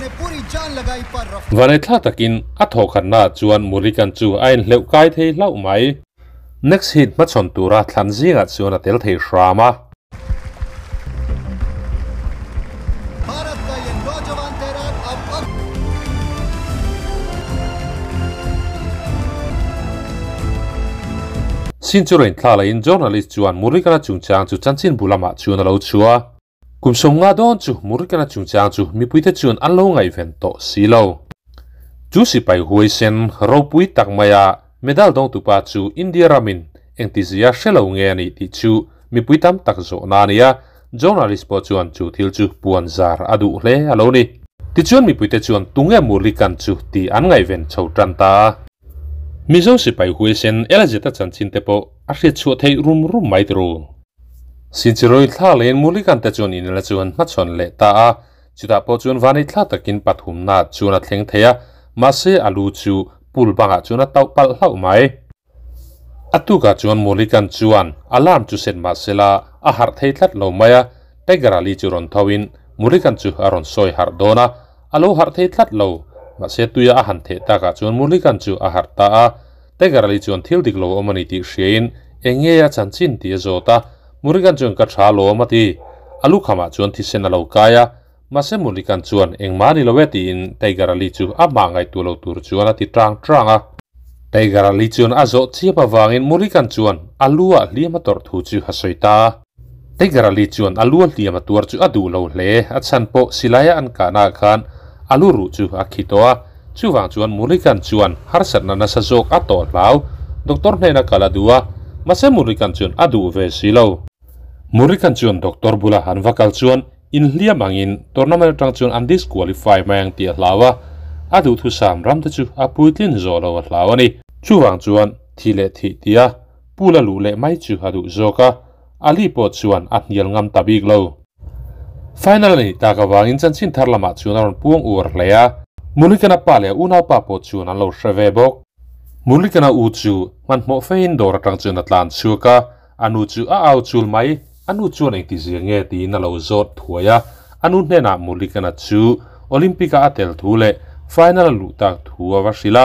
ने पूरी जान लगाई पर रफ्तार Vanei thla takin a thawh khatnaah chuan Murlikan chu a inhleuh kai thei hlauh mai. Next hit hmachhawn tura thlan zingah chuan a tel thei hram a. Bharat का ये नौजवान तैराक अब अब Sinchurain thla lain journalist chuan Murlikana chungchang chu chanchinbu lamah chuan a lo chhuah. Kum sawmnga dawn chu Murlikana chungchang chu mipuite chuan an lo ngaihven tawh si lo. Chu sipai huaisen ropui tak maia medal dawngtupa chu India ramin engtizia hre lo nge a nih tih chu mipui tam tak zawhna a ni a, journalist pawh chuan chu thil chu puan zar a duh hle a lo ni. Tichuan mipuite chuan tunge Murlikan chu tih an ngaihven chho tan ta a. Mizo sipai huaisen Elzeta chanchin te pawh a hriat chhuah theih rum rum mai tiro. Sinchiroi thla leiin Murlikan te chuan inela chu an hmachhawn leh ta a, chutah pawh chuan vanei thla takin pathumna chuan a thleng thei a, mahse a lu chu pool bangah chuan a tauh palh hlauh mai. A tukah chuan Murlikan chuan alarm chu set mahsela a harh thei tlat lo mai a, Tiger Ali chu rawn tho in Murlikan chu a rawn sawi harh dawn a, a lo harh thei tlat lo. Mahse tuia a han theh takah chuan Murlikan chu a harh ta a, Tiger Ali chuan thil dik lo awm a ni tih hriain eng nge a chanchin tih a zawt a, Murlikan chuan ka tha lawm a ti. A lukhamah chuan thisen a lo kai a, mahse Murlikan chuan engmah a ni lo e tiin Tiger Ali chu a hmah ngaihtuah lo tur chuan a ti tang tang a. Tiger Ali chuan a zawh chiap avangin Murlikan chuan a lu ah hliam a tawrh thu chu a sawi ta a. Tiger Ali chuan a lu a hliam a tuar chu a duh lo hle, a chhan pawh silaia an kahnaah khan a lu ruh chu a khi tawh a, chuvang chuan Murlikan chuan harsatna nasa zawk a tawh hlau. Doctor hnena kal a duh a, mahse Murlikan chuan a duh ve si lo. Murlikan chuan doctor bula han va kal chuan inhliam angin tournament atang chuan an disqualify mai ang tih a hlau a, a duhthusam ram te chu a puitlin zawh lo a hlau a ni. Chuvang chuan thi leh thih tia pool a luh leh mai chu a duh zawk a, Ali pawh chuan a hnial ngam ta bik lo. Final a nih tak avangin chanchin thar lamah chuan a rawn puang uar hle a, Murlikana pa leh a unaupa pawh chuan an lo hre ve bawk. Murlikana u chu hmanhmawh fein dawr atang chuan a tlan chhuak a, a nu chu a au chul mai. A nu chuan engtizia nge tiin a lo zawt thuai a, a nu hnenah Murlikana chu Olympic-a a tel thu leh final a luh tak thu a va hrilh a,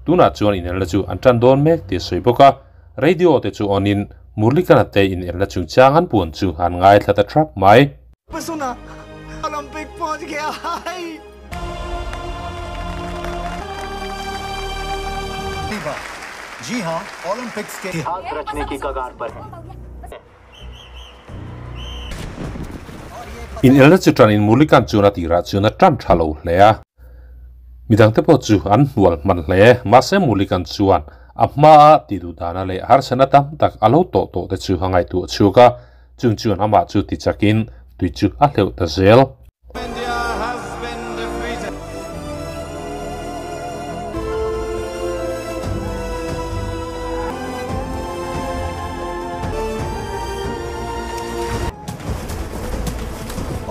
tunah chuan inelna chu an tan dawn mek tih a sawi bawk a. Radio te chu on in Murlikana te inelna chungchang an puan chu an ngaithla ta thrap mai. Olympic pawh gaya hai. जी हाँ Olympics के इतिहास रचने की कगार पर है। Inelna chu tan in Murlikan chuan a tirah chuan a tan tha lo hle a. Midang te pawh chu an hnual hman hle. Mahse Murlikan chuan a hmaa ti duh dana leh harsatna tam tak a lo tawh tawh te chu a ngaihtuah chhuak a, chung chuan amah chu ti chakin tui chu a hleuh ta zel. India has been defeated.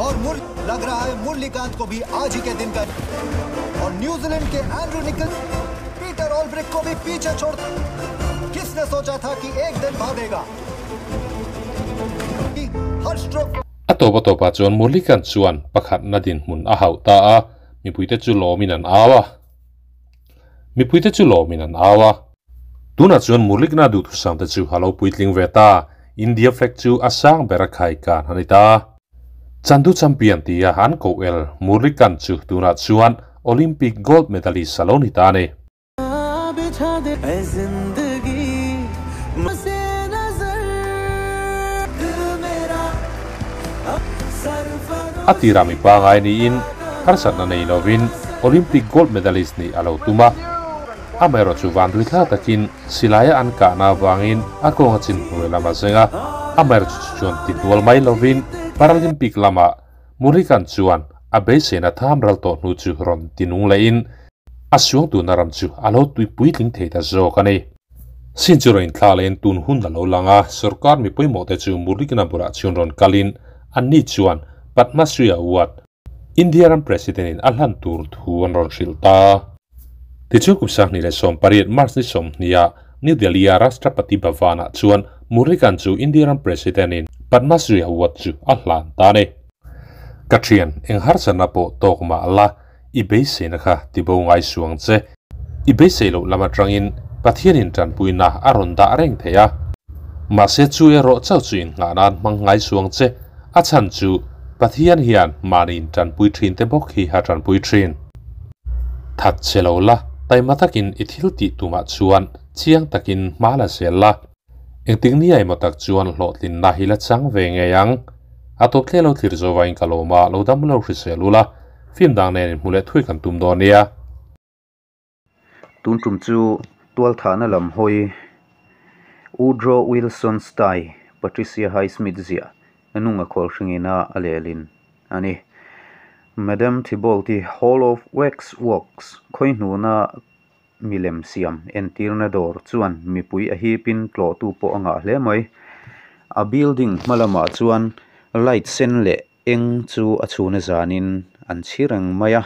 और मुर लग रहा है मुरलीकांत को भी आज ही के दिन का और न्यूजीलैंड के Andrew Nichols Peter Olbrich को भी पीछे छोड़ किसने सोचा था कि एक दिन भागेगा कि हर stroke A tawp a tawpah chuan Murlikan chuan pakhatna dinhmun a hauh ta a, mipuite chu lawmin an au a. Mipuite chu lawmin an au a. Tunah chuan Murlikna duhthusam te chu a lo puitling ve ta, India flag chu a sang ber a khai kan a ni ta. Chandu champion tia an koh el Murlikan chu tunah chuan Olympic gold medalist a lo ni ta a ni. A tirah mi pangai niin harsatna nei lovin Olympic gold medalist nih a lo tum a. Amaherawhchu van tui thla takin silaia an kahna avangin a kawng a chin hnuai lam a zeng a. Amaherawhchu chu chuan ti hnual mai lovin Paralympic lamah Murlikan chuan a beiseina tham ral tawh hnu chu rawn ti nung lehin a suang tuna ram chu a lo tui puitling thei ta zawk a ni. Sin chu rawn inthla lehin tun hun a lo lang a, sorkar mi pawimawh te chu Murlikana bulah chhun rawn kalin anni chuan Padma Shri Award India ram President in a hlan tur thu an rawn hrilh ta. Tichuan kum sanghnih leh sawmpariat March ni sawmhnih-ah New Delhi-a Rashtrapati Bhavan-ah chuan Murlikan chu India ram President in Padma Shri Award chu a hlan ta a ni. Ka thian eng harsatna pawh tawk mah la, I beiseina kha tibo ngai suh ang che. I beisei loh lam atangin Pathianin tanpuina a rawn dah reng thei a. Mahse chu erawh chauh chu innghah nan hmang ngai suh ang che. A chhan chu Pathian hian mahni intanpui thin te bawk hi a tanpui thin. That che lo la, taima takin i thil tih tumah chuan chiang takin hma la zel la. Engtik ni emaw tak chuan hlawhtlinna hi la chang ve ngei ang. A tawp hle lo thlir zo vain ka lawm a, lo dam lo hrisel ula, film dang nen inhmu leh thui kan tum dawn nia. Tun tum chu tualthahna lam hawi Woodrow Wilson Sty, Patricia Highsmith ziah nunga khawl hringina a lehlin a ni. Madame Thibault-i Hall of Wax Works khawihnuna milem siam entirna dawr chuan mipui a hipin tlawhtu pawh a ngah hle mai. A building hma lamah chuan light sen leh eng chu a chhuna zanin an chhi reng mai a.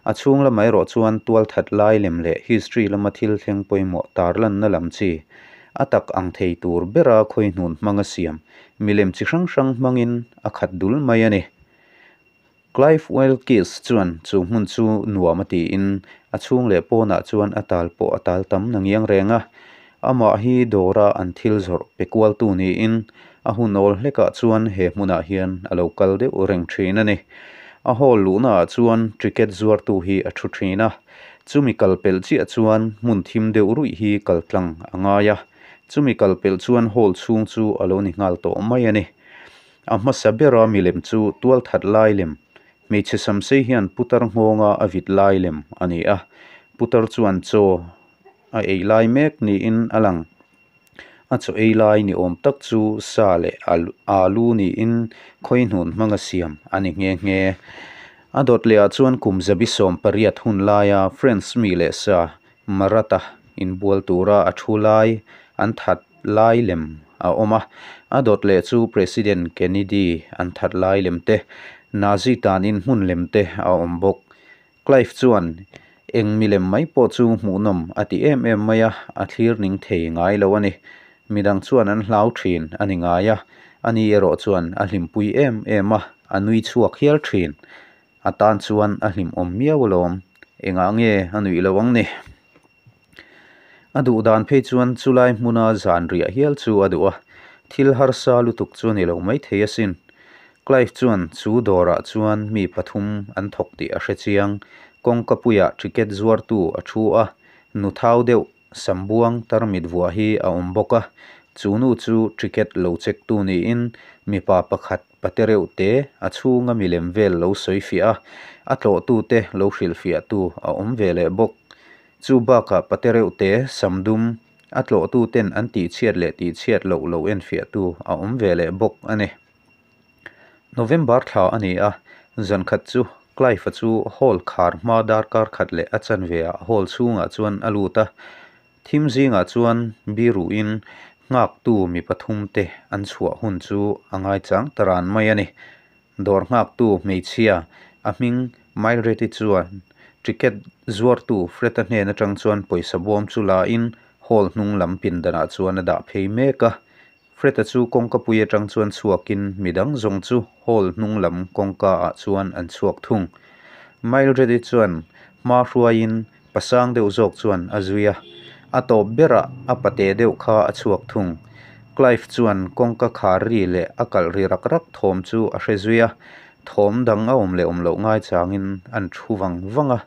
A chhung lamah erawh chuan tualthat lai lem leh history lama thil thleng pawimawh tarlanna lam chi a tak ang thei tur bera khawihnun hmanga siam milem chi hrang hrang hmangin a khat dul mai a ni. Clive Wilkes chuan chu hmun chu nuam a tiin a chhung leh pawnah chuan a tal pawh a tal tam na ngiang reng a. Amah hi dawra an thil zawrh pe kualtu niin a hun awl hlekah chuan he hmunah hian a lo kal deuh reng thin a ni. A hall luhnaah chuan ticket zuartu hi a thu thin a, chumi kal pelh chiah chuan hmun thim deuh ruih hi kal tlang a ngai a, chumi kal pelh chuan hall chhung chu a lo ni nghal tawh mai a ni. A hmasa bera milem chu tualthat lai lem, hmeichhe samsei hian putar nghawnga a vit lai lem a ni a, putar chuan chaw a ei lai mek niin a lang. A chaw ei lai ni awm tak chu sa leh alu niin khawihnun hmanga siam a ni nghe nghe. A dawt lehah chuan kum zabi 18 hun laia French mi leh sa Marat-a inbual tura a thu lai an that lai lem a awm a. A dawt leh chu President Kennedy an that lai lem te, Nazi tanin hmun lem te a awm bawk. Clive chuan eng milem mai pawh chu hmuhnawm a ti em em mai a, a thlir ning thei ngai lo a ni. Midang chuan an hlau thin a ni ngai a, ani erawh chuan a hlimpui em em a, a nui chhuak hial thin. A tan chuan a hlimawm miau alawm, engah nge a nuih lo ang ni? A duh dan phei chuan chulai hmuna zan riah hial chu a duh a, thil harsa lutuk chu a ni lo maithei asin. Clive chuan chu dawrah chuan mi pathum an thawk tih a hre chiang. Kawngka puiah ticket zuartu a thu a, nu thau deuh sambuang tarmit vuah hi a awm bawk a. Chu nu chu ticket lo check tu niin mipa pakhat pate reuh te a chhunga milem vel lo sawi fiah a, a tlawhtute lo hrilhfiahtu a awm ve leh bawk. Chu bakah pate reuh te samdum a tlawhtuten an tihchhiat leh tihchhiat loh lo enfiahtu a awm ve leh bawk a ni. November thla a ni a, zan khat chu Clive-a chu hall khar hma darkar khat leh a chanve ah hall chhungah chuan a lut a. Thim zingah chuan biruhin nghaktu mi pathum te an chhuah hun chu a ngaichang ta ran mai a ni. Dawr nghaktu hmeichhia a hming Mildred-i chuan ticket zuartu Fred-a hnen atang chuan pawisa bawm chu la in hall hnung lam pindanah chuan a dah phei mek a. Fred-a chu kawngka pui atang chuan chhuakin midang zawng chu hall hnung lam kawngka ah chuan an chhuak thung. Mildred-i chuan hma hruaiin pasang deuh zawk chuan a zui a, a tawp berah a pate deuh kha a chhuak thung. Clive chuan kawngka khar ri leh a kalh ri rak rak thawm chu a hre zui a, thawm dang a awm leh awm loh ngaichangin an thu vang vang a,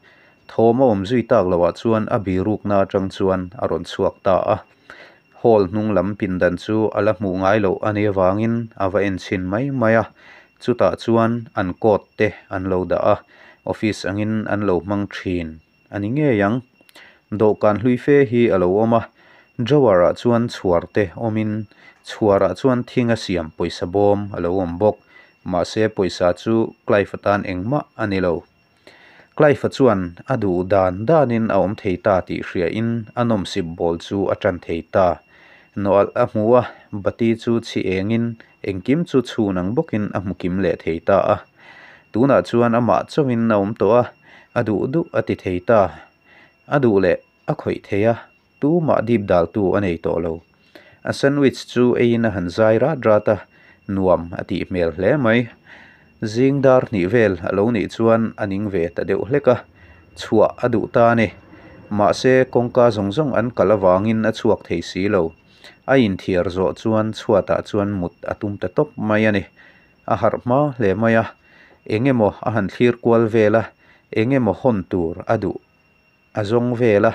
thawm a awm zui tak loh ah chuan a birukna atang chuan a rawn chhuak ta a. Hall hnung lam pindan chu a la hmuh ngai loh a nih avangin a va en chhin mai mai a, chutah chuan an coat te an lo dah a, office angin an lo hmang thin a ni ngei ang. Dawhkan hlui fe hi a lo awm a, drawer ah chuan chhuar te awmin chhuar ah chuan thing a siam pawisa bawm a lo awm bawk, mahse pawisa chu Clive atan engmah a ni lo. Clive-a chuan a duh dan danin a awm thei ta tih hriain a nawmsip bawl chu a tan thei ta. Nawalh a hmu a, bati chu chhi engin engkim chu chhun ang bawkin a hmu kim leh thei ta a. Tunah chuan amah chauhin a awm tawh a, a duh duh a ti thei ta. A duh leh a khawih thei a, tumah dip daltu a nei tawh lo. A sandwich chu eiin a han zai rat rat a, nuam a tih hmel hle mai. Zing dar hnih vel a lo nih chuan a ning ve ta deuh hlek a. Chhuah a duh ta a ni. Mahse, kawngka zawng zawng an kalh avangin a chhuak thei si lo. A inthiar zawh chuan chhuatah chuan mut a tum ta tawp mai a ni. A harh hma hle mai a, eng emaw a han thlir kual vel a, eng emaw hawn tur a duh a zawng vel a.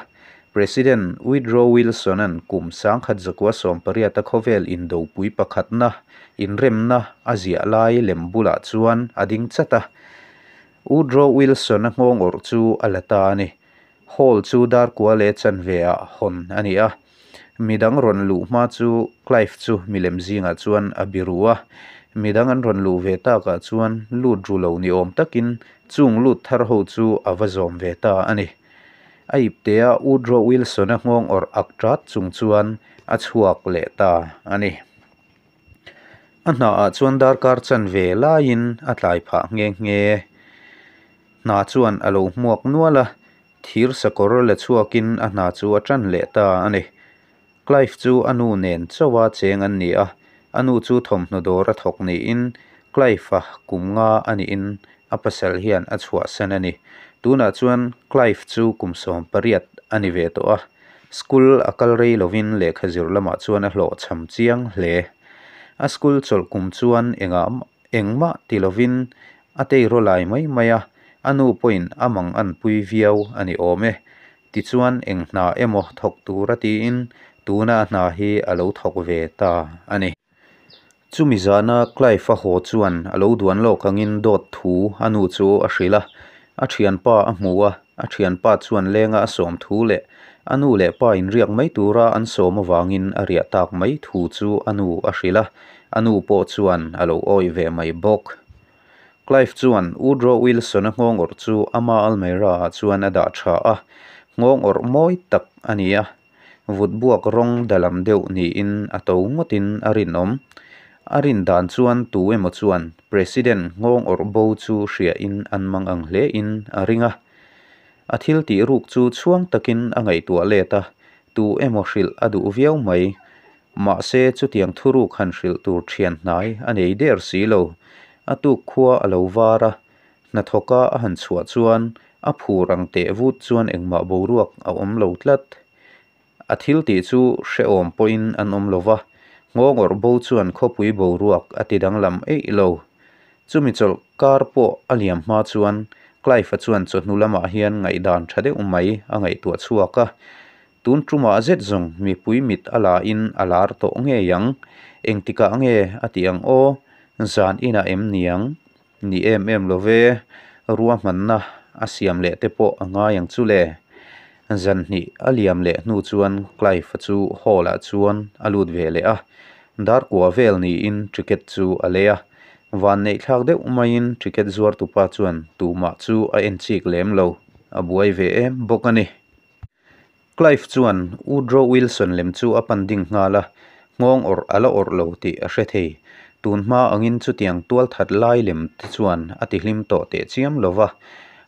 President Woodrow Wilson-a'n kum 1918 a khawvel indopui pakhatna inremna a ziah lai lem bulah chuan a ding chat a. Woodrow Wilson-a nghawng awrh chu a la ta a ni. Hall chu darkua leh chanve ah hawn a ni a. Midang rawn luh hma chu Clive chu milem zingah chuan a biru a. Midang an rawn luh ve takah chuan lut ru lo ni awm takin chung lut thar ho chu a va zawm ve ta a ni. A iptea Woodrow Wilson-a nghawng awrh ak tat chung chuan a chhuak leh ta a ni. A hnaah chuan darkar chanve laiin a tlai phah nghe nghe. Hna chuan a lo hmuak nual a, thir sakawr la chhuakin a hna chu a tan leh ta a ni. Clive chu a nu nen chauha cheng an ni a, a nu chu thawmhnaw dawr a thawk niin Clive-a kum nga a niin a pasal hian a chhuahsan a ni. Tunah chuan Clive chu kum 18 a ni ve tawh a. School a kal rei lovin lehkha zir lamah chuan a hlawhchham chiang hle. A school chawlh kum chuan engah engmah ti lovin a teiraw lai mai mai a, a nu pawhin a mang an pui viau a ni awm e. Tichuan eng hna emaw thawk tur a tiin tuna a hna hi a lo thawk ve ta a ni. Chumi zana Clive a haw chuan a lo duan lawk angin dawt thu a nu chu a hrilh a, a thianpa a hmu a, a thianpa chuan lenga a sawm thu leh a nu leh pa inriak mai tura an sawm avangin a riah tak mai thu chu a nu a hrilh a, a nu pawh chuan a lo awih ve mai bawk. Clive chuan Woodrow Wilson-a nghawng awrh chu ama almirah ah chuan a dah tha a, nghawng awrh mawi tak a ni a. Vut buak rawng dalam deuh niin a to ngawtin a rinawm. A rin dan chuan tu emaw chuan President nghawng awrh bo chu hriain an mang ang hlein a ring a. A thil tih ruk chu chhuang takin a ngaihtuah let a, tu emaw hrilh a duh viau mai. Mahse chutiang thuruk han hrilh tur thian hnai a nei der si lo. A tuk khua a lo var a, Hnathawka a han chhuah chuan a phur ang teh vut chuan engmah boruak a awm lo tlat. A thil tih chu hrehawm pawhin an awm lo va, nghawng awrh bo chuan khawpui boruak a ti danglam eih lo. Chumi chawlh kar pawh a liam hma chuan Clive-a chuan chawhnu lamah hian ngaihdan tha deuh mai a ngaihtuah chhuak a. Tun tumah zet zawng mipui mit a la in a lar tawh ngei ang. Engtikah nge a ti ang aw? Zan inah em niang? Ni em em lo ve, ruahmanna a siam leh te pawh a ngai ang chu le. Zan hnih a liam leh hnu chuan Clive-a chu hall-ah chuan a lut ve leh a, darkua vel niin ticket chu a lei a. Vanneih thlak deuh maiin ticket zuartupa chuan tumah chu a en chik lem lo, a buai ve em bawk a ni. Clive chuan Woodrow Wilson lem chu a pan ding nghal a, nghawng awrh a la awrh lo tih a hre thei. Tun hma angin chutiang tual that lai lem te chuan a ti hlim tawh teh chiam lo va,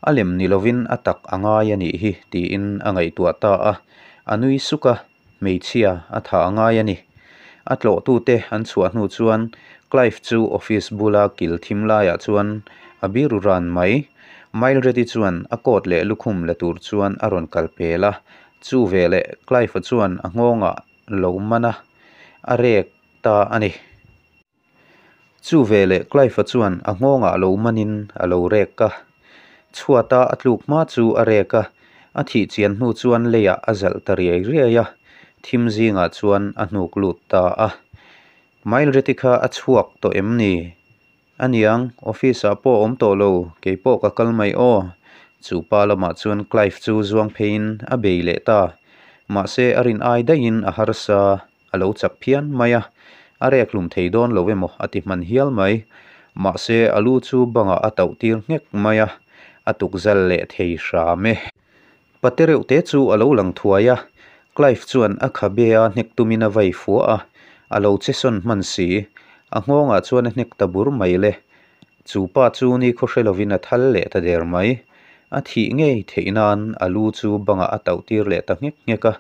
a lem ni lovin a tak a ngai a nih hi tiin a ngaihtuah ta a. A nui suk a, hmeichhia a tha a ngai a ni. A tlawhtute an chhuah hnu chuan Clive chu office bula kil thim laiah chuan a biru ran mai. Mildred-i chuan a coat leh lukhum la tur chuan a rawn kal pel a, chu veleh Clive-a chuan a nghawngah lo man a, a rek ta a ni. Chu veleh Clive-a chuan a nghawngah lo manin a lo rek a. Chhuata a tluk hma chu a rek a, a thih chian hnu chuan leiah a zalh ta riai riai a, thim zingah chuan a hnuk lut ta a. Mildred-i kha a chhuak tawh em ni? Aniang, office-ah pawh a awm tawh lo, kei pawh ka kal mai aw. Chu pa lamah chuan Clive chu zuang pheiin a bei leh ta. Mahse a rin ai daihin a harsa. A lo chak phian mai a, a rek hlum thei dawn lo emaw a ti hman hial mai. Mahse, a lu chu bangah a tauh tir nghek mai a, a tukzal leh thei hram e. Pate reuh te chu a lo lang thuai a, Clive chuan a khabe a hnek tumin a vai fua a, a lo che sawn hman si. A nghawngah chuan a hnek ta bur mai le. Chu pa chu ni khaw hre lovin a thal leh ta der mai. A thih ngei theih nan a lu chu bangah a tauh tir leh ta nghek nghek a,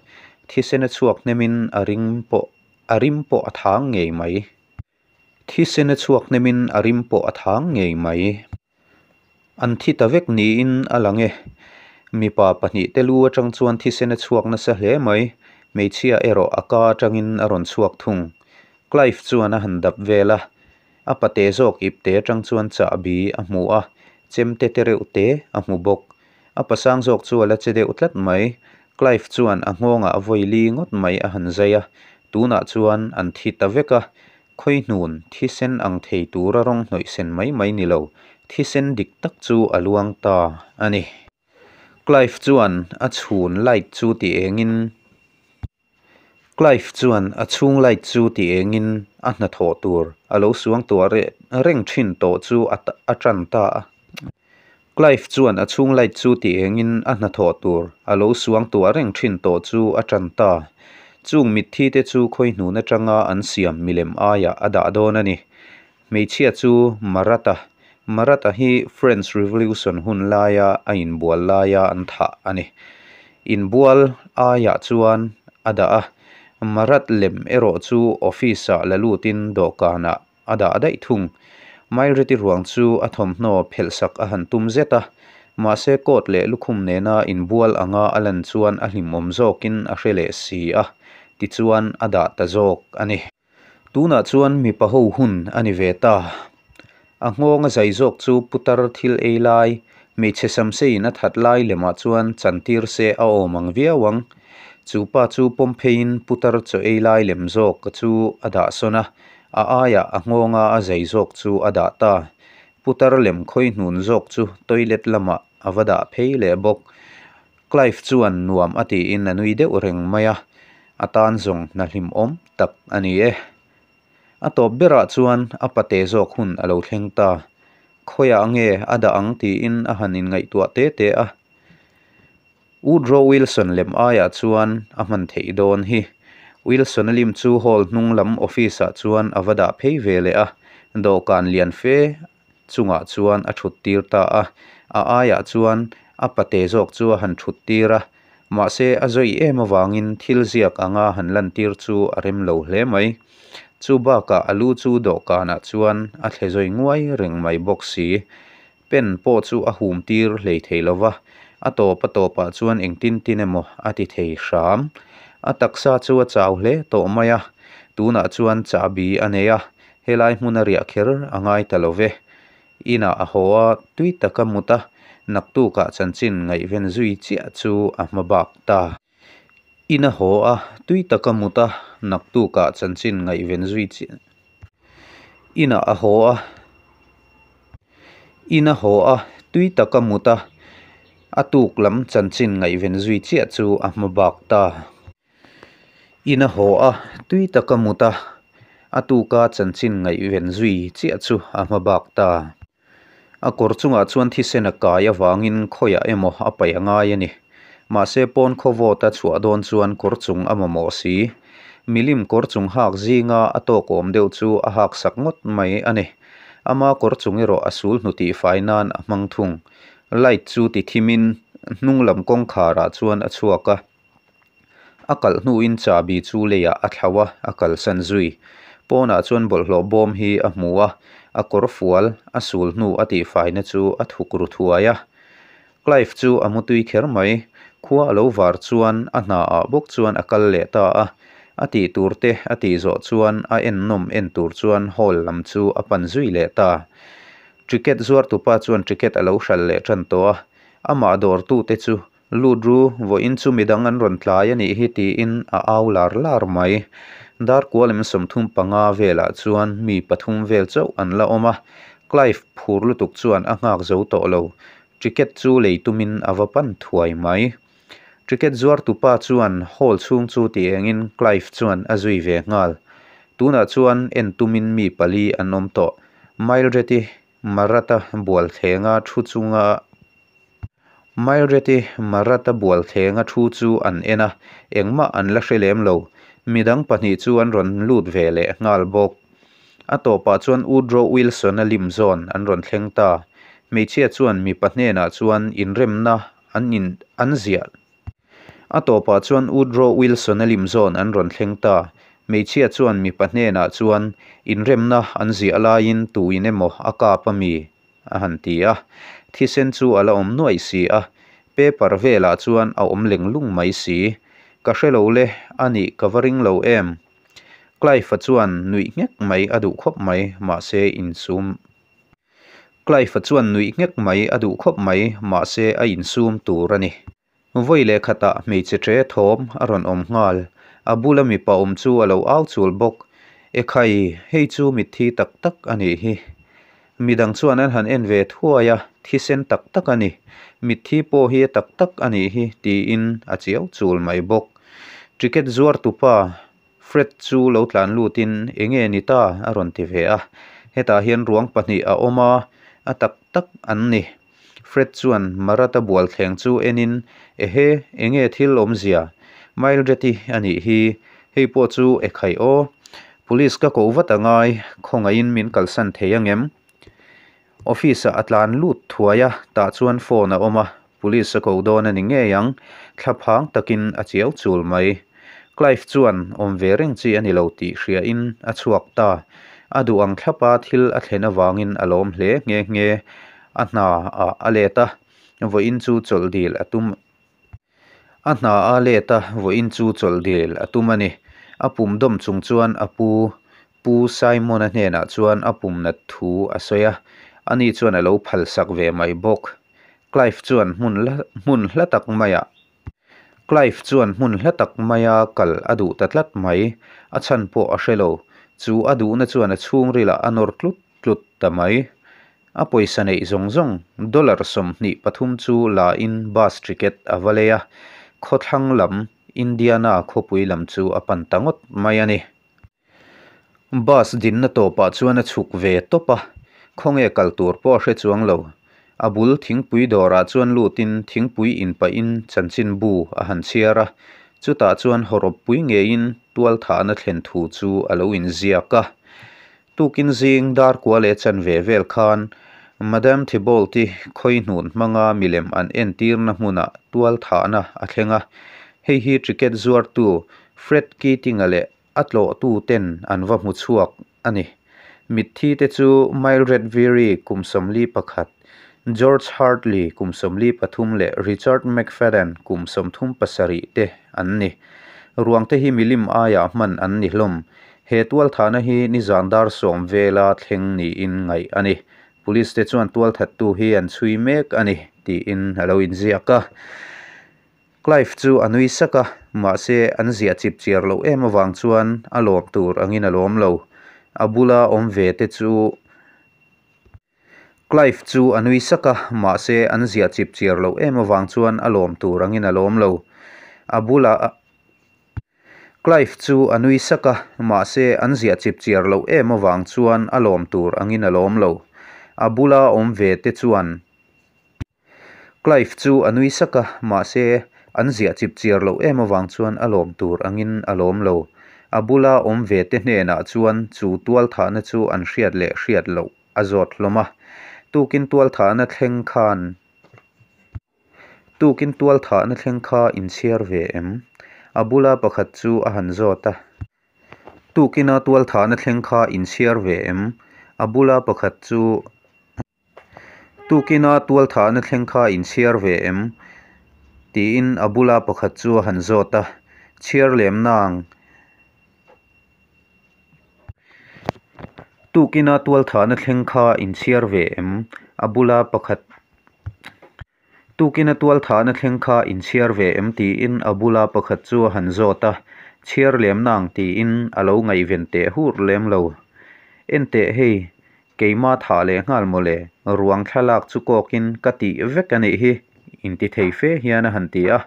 thisen a chhuak hnemin a ring pawh a rim pawh a thang ngei mai. Thisen a chhuak hnemin a rim pawh a thang ngei mai. An thi ta vek niin a lang e. Mipa pahnihte lu atang chuan thisen a chhuak nasa hle mai, hmeichhia erawh a ka atangin a rawn chhuak thung. Clive chuan a han dap vel a, a pate zawk ipte atang chuan chahbi a hmu a, chemte te reuh te a hmu bawk. A pasang zawk chu a la che deuh tlat mai. Clive chuan a nghawngah vawi li ngawt mai a han zai a, tunah chuan an thi ta vek a, Khawihnun, thisen ang thei tura rawng hnawih sen mai mai ni lo, thisen dik tak chu a luang ta a ni. Clive chuan a chhun light chu ti engin Clive chuan a chhung light chu ti engin a hnathawh tur a lo suangtuah reng thin tawh chu a a tan ta a. Clive chuan a chhung light chu ti engin a hnathawh tur a lo suangtuah reng thin tawh chu a tan ta. Chung mitthi te chu khawihnun atanga an siam milem aiah a dah dawn a ni. Hmeichhia chu Marat-a, Marat-a hi French Revolution hun laia a inbual laia an thah a ni. Inbual aiah chuan a dah a, Marat lem erawh chu office-ah la lutin dawhkanah a dah daih thung. Maireti ruang chu a thawmhnaw phelhsak a han tum zet a, mahse coat leh lukhum nena inbual anga a lan chuan a hlimawm zawkin a hre leh si a, tichuan a dah ta zawk a ni. Tunah chuan mipa ho hun a ni ve ta. A nghawng a zai zawk chu putar thil ei lai, hmeichhe samseiin a that lai lemah chuan chantir se a awm ang viau ang. Chu pa chu pawm pheiin putar chaw ei lai lem zawk chu a dah sawn a, a aiah a nghawnga a zai zawk chu a dah ta. Putar lem khawihnun zawk chu toilet lamah a va dah phei leh bawk. Clive chuan nuam a tiin a nui deuh reng mai a, a tan zawng hna hlimawm tak a ni e. A tawp berah chuan a pate zawk hun a lo thleng ta. Khawiah nge a dah ang tiin a han inngaihtuah te te a. Woodrow Wilson lem aiah chuan a hman theih dawn hi. Wilson-a lim chu hall hnung lam office-ah chuan a va dah phei ve leh a, dawhkan lian fe chungah chuan a thut tir ta a, a aiah chuan a pate zawk chu a han thut tir a, mahse a zawi em avangin thil ziak anga han lantir chu a rem lo hle mai. Chu bakah a lu chu dawhkanah chuan a thle zawi nguai reng mai bawk si. Pen pawh chu a hum tir hlei thei lo va, a tawp a tawpah chuan engtin tin emaw a ti thei hram. A taksa chu a chau hle tawh mai a, tunah chuan chahbi a nei a, Helai hmun a riah kher a ngai ta lo ve. Inah a haw a, tui taka mut a, naktukah chanchin ngaihven zui chiah chu a hma bak ta. In a haw a, tui taka mut a, naktukah chanchin ngaihven zui chiah Inah a haw a, In a haw a, tui taka mut a, a tuk lam chanchin ngaihven zui chiah chu a hma bak ta. In a haw a, tui taka mut a, a tuka chanchin ngaihven zui chiah chu a hma bak ta. A kawr chungah chuan thisen a kai avangin khawiah emaw a paih a ngai a ni. Mahse pawn khaw vawt a chhuah dawn chuan kawr chung a mamawh si. Milim kawr chung hak zinga a tawk awm deuh chu a hak sak ngawt mai a ni. Ama kawr chung erawh a sul hnu tihfai nan a hmang thung. Light chu ti thimin hnung lam kawngkharah chuan a chhuak a. A kalh hnuin chahbi chu leiah a thlauh a, a kalsan zui. Pawnah chuan bawlhhlawh bawm hi a hmu a, a kawr fual, a sul hnu a tihfaina chu a thuk ru thuai a. Clive chu a mutui kher mai. Khua a lo var chuan a hna ah bawk chuan a kal leh ta a. A tih tur te a tih zawh chuan a ennawm en tur chuan hall lam chu a pan zui leh ta. Ticket zuartupa chuan ticket a lo hral leh tan tawh a, amah dawrtute chu Lut ru, vawiin chu midang an rawn tlai a nih hi tiin a au lar lar mai. Darkual em 35 velah chuan mi pathum vel chauh an la awm a, Clive phur lutuk chuan a nghak zo tawh lo. Ticket chu lei tumin a va pan thuai mai. Ticket zuartupa chuan hall chhung chu ti engin Clive chuan a zui ve nghal. Tunah chuan en tumin mi pali an awm tawh. Mildred-i Marat-a bual thlenga thu chunga Maireti Marat-a bual thlenga thu chu an en a, engmah an la hre lem lo. Midang pahnih chu an rawn lut ve leh nghal bawk. A tawpah chuan Woodrow Wilson-a lim zawn an rawn thleng ta. Hmeichhia chuan mipa hnenah chuan inremna an in an ziah. A tawpah chuan Woodrow Wilson-a lim zawn an rawn thleng ta. Hmeichhia chuan mipa hnenah chuan inremna an ziah laiin tuin emaw a kap a mi? a han ti a, thisen chu a la awm nuaih si a, Paper velah chuan a awm leng lung mai si. Ka hre lo le, a nih ka va ring lo em. Clive-a chuan nuih nghek mai a duh khawp mai, mahse insum. Clive-a chuan nuih nghek mai a duh khawp mai, mahse a insum tur a ni. Vawi leh khatah hmeichhe ṭe thawm a rawn awm nghal. A bula mipa awm chu a lo au chul bawk. Ekhai, hei chu mitthi tak tak a nih hi. Midang chuan an han en ve thuai a, thisen tak tak a ni. Mitthi pawh hi a tak tak a nih hi, tiin a chiau chul mai bawk. Ticket zuartupa Fred chu lo tlan lutin, Enge ni ta? a rawn ti ve a. Hetah hian ruang pahnih a awm a, a tak tak an ni. Fred chuan Marat-a bual thleng chu enin, Ehe, enge thil awmzia? Mildred-i a nih hi, hei pawh chu ekhai aw. Police ka koh vat a ngai, khawngaihin min kalsan thei angem? Office-ah a tlan lut thuai a, tah chuan phone a awm a, police a ko dawn a ni ngei ang, thlaphang takin a chiau chul mai. Clive chuan awm ve reng chi a ni lo tih hriain a chhuak ta. A duh ang thlapa thil a thlen avangin a lawm hle nghe nghe. A hna ah a let a, vawiin chu chawlh dil a tum. A hna a let a, vawiin chu chawlh dil a tum a ni. A pum dawm chung chuan a pu, Pu Simon-a hnenah chuan a pum nat thu a sawi a, ani chuan a lo phalsak ve mai bawk. Clive chuan hmun hmun hla tak maiah Clive chuan hmun hla tak maia kal a duh ta tlat mai, a chhan pawh a hre lo. Chu a duhna chuan a chhungrilah a nawr tlut tlut ta mai. A pawisa neih zawng zawng dollar 23 chu la in bus ticket a va lei a, khawthlang lam Indiana khawpui lam chu a pan ta ngawt mai a ni. Bus dinna tawpah chuan a chhuk ve tawp a, khawnge kal tur pawh a hre chuang lo. A bul thingpui dawrah chuan lutin thingpui inpahin chanchinbu a han chhiar a, chutah chuan hawrawppui ngeiin tualthahna thlen thu chu a lo inziak a. Tukin zing dar kua leh chanve vel khan Madame Thibault-i khawihnun hmanga milem an entirna hmunah tualthahna a thleng a, hei hi ticket zuartu Fred Keating-a leh a tlawhtu ten an va hmu chhuak a ni. Mitthi te chu Mildred Veary kum 41, George Hartley kum 43 leh Richard McFadden kum 37 te an ni. Ruang te hi milim aiah hman an ni hlawm. He tualthahna hi nizan dar 10 vela thleng niin ngaih a ni. Police te chuan tualthattu hi an chhui mek a ni tiin a lo inziak a. Clive chu a nui sak a, mahse an ziah chip chiar loh em avang chuan a lawm tur angin a lawm lo. A bula awm ve te chu Clive chu a nui sak a, mahse an ziah chip chiar loh em avang chuan a lawm tur angin a lawm lo. A bula Clive chu a nui sak a, mahse an ziah chip chiar loh em avang chuan a lawm tur angin a lawm lo. A bula awm ve te chuan. Clive chu a nui sak a, mahse an ziah chip chiar loh em avang chuan a lawm tur angin a lawm lo. A bula awm ve te hnenah chuan chu tualthahna chu an hriat leh hriat loh a zawt hlawm a. Tukin tualthahna thleng khan Tukin tualthahna thleng kha inchhiar ve em? A bula pakhat chu a han zawt a. Tukina tualthahna thleng kha inchhiar ve em? A bula pakhat chu Tukina tualthahna thleng kha inchhiar ve em? tiin a bula pakhat chu a han zawt a, chhiar lem nang. Tukina tualthahna thleng kha inchhiar ve em? A bula pakhat Tukina tualthahna thleng kha inchhiar ve em? tiin a bula pakhat chu a han zawt a, chhiar lem nang tiin a lo ngaihven teh hur lem lo. Enteh hei, keima thah leh nghal mawle, ruang thlalak chu kawkin ka tih vek a nih hi, inti thei fe hian a han ti a,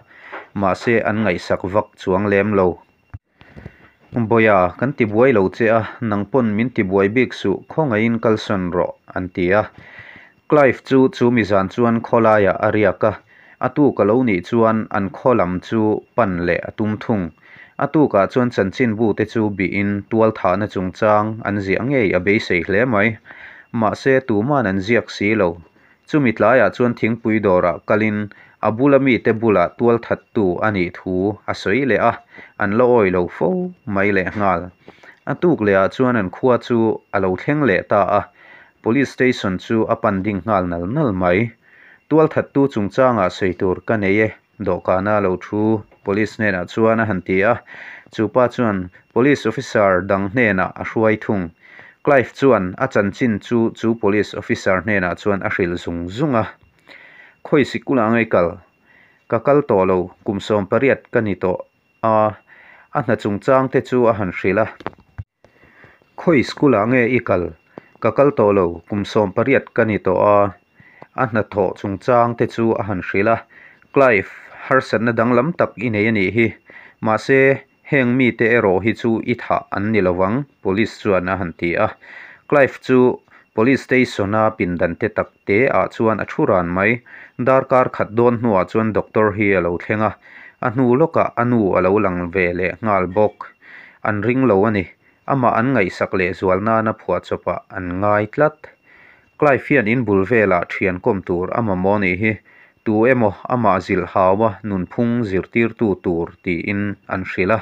mahse an ngaihsak vak chuang lem lo. Bawia, kan ti buai lo che a, nang pawn min ti buai bik suh, khawngaihin kalsawn rawh, an ti a. Clive chu chu mizan chuan khawlaiah a riak a, a tuk a lo nih chuan an khaw lam chu pan leh a tum thung. A tukah chuan chanchinbu te chu bihin tualthahna chungchang an ziah ngei a beisei hle mai. Mahse, tuman an ziak si lo. Chumi tlaiah chuan thingpui dawrah kalin a bula mite bulah tualthattu a nih thu a sawi leh a, an la awi lo fo mai lehnghal. A tuk lehah chuan an khua chu a lo thleng leh ta a, Police station chu a pan ding nghal nal nal mai. Tualthattu chungchangah sawi tur ka nei e, dawhkana lo thu police hnenah chuan a han ti a. Chu pa chuan police officer dang hnenah a hruai thung. Clive chuan a chanchin chu chu police officer hnenah chuan a hrilh zung zung a. Khawi sikul ah nge kal? Ka kal tawh lo, kum 18 ka ni tawh a, a hna chungchang te chu a han hrilh a. Khawi school ah nge i kal? Ka kal tawh lo, kum 18 ka ni tawh a, a hnathawh chungchang te chu a han hrilh a. Clive, harsatna danglam tak i nei a nih hi. Mahse, heng mite erawh hi chu i thah an ni lovang, police chuan a han ti a. Clive chu police station-a pindan te tak te ah chuan a thu ran mai. Darkar khat dawn hnuah chuan doctor hi a lo thleng a, a hnu lawkah a nu a lo lang ve leh nghal bawk. An ring lo a ni. Amah an ngaihsak lehzual nana phuahchawpah an ngai tlat. Clive hian in bul velah thian kawm tur a mamawh nih hi. Tu emaw amah zilh haua nunphung zirtirtu tur tiin an hrilh a.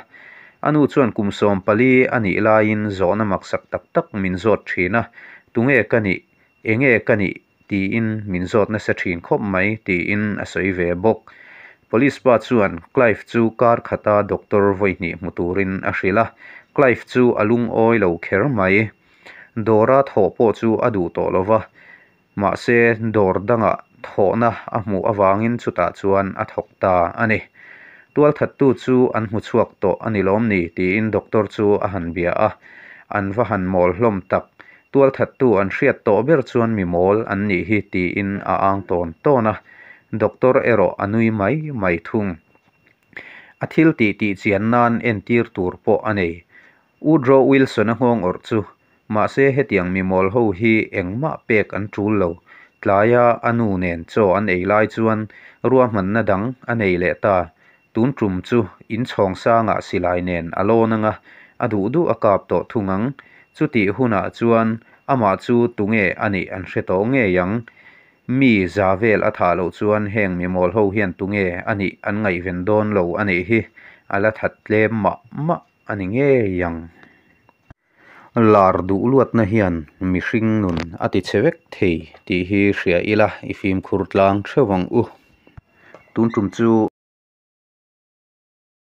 A nu chuan kum 14 a nih laiin zawhna maksak tak tak min zawt thin a, Tunge ka nih? Enge ka nih? tiin min zawt nasa thin khawp mai tiin a sawi ve bawk. Police pa chuan Clive chu kar khata doctor vawi hnih hmu turin a hrilh a, Clive chu a lungawi lo kher mai. Dawra thawh pawh chu a duh tawh lo va, mahse dawr dangah thawhna a hmuh avangin chutah chuan a thawk ta a ni. Tualthattu chu an hmu chhuak tawh a ni lawm ni tiin doctor chu a han bia a, an va han mawl hlawm tak. Tualthattu an hriat tawh ber chuan mi mawl an nih hi tiin a ang tawn tawn a, doctor erawh a nui mai mai thung. A thil tih tih chian nan entir tur pawh a nei. Woodrow Wilson-a nghawng awrh chu, mahse hetiang mi mawl ho hi engmah pek an tul lo. Tlaia a nu nen chaw an ei lai chuan ruahmanna dang a nei leh ta. Tun tum chu inchhawng sangah silai nen a lawn anga, a duh duh a kap tawh thung ang. Chutih hunah chuan amah chu tunge a nih an hre tawh ngei ang. Mi za vel a thah loh chuan heng mi mawl ho hian tunge a nih an ngaihven dawn lo a nih hi, a la that tlem mah mah a ni ngei ang. Lar duh luatna hian mihring nun a ti chhe vek thei tih hi hria ila i fimkhur tlang theuh ang u. Tun tum chu.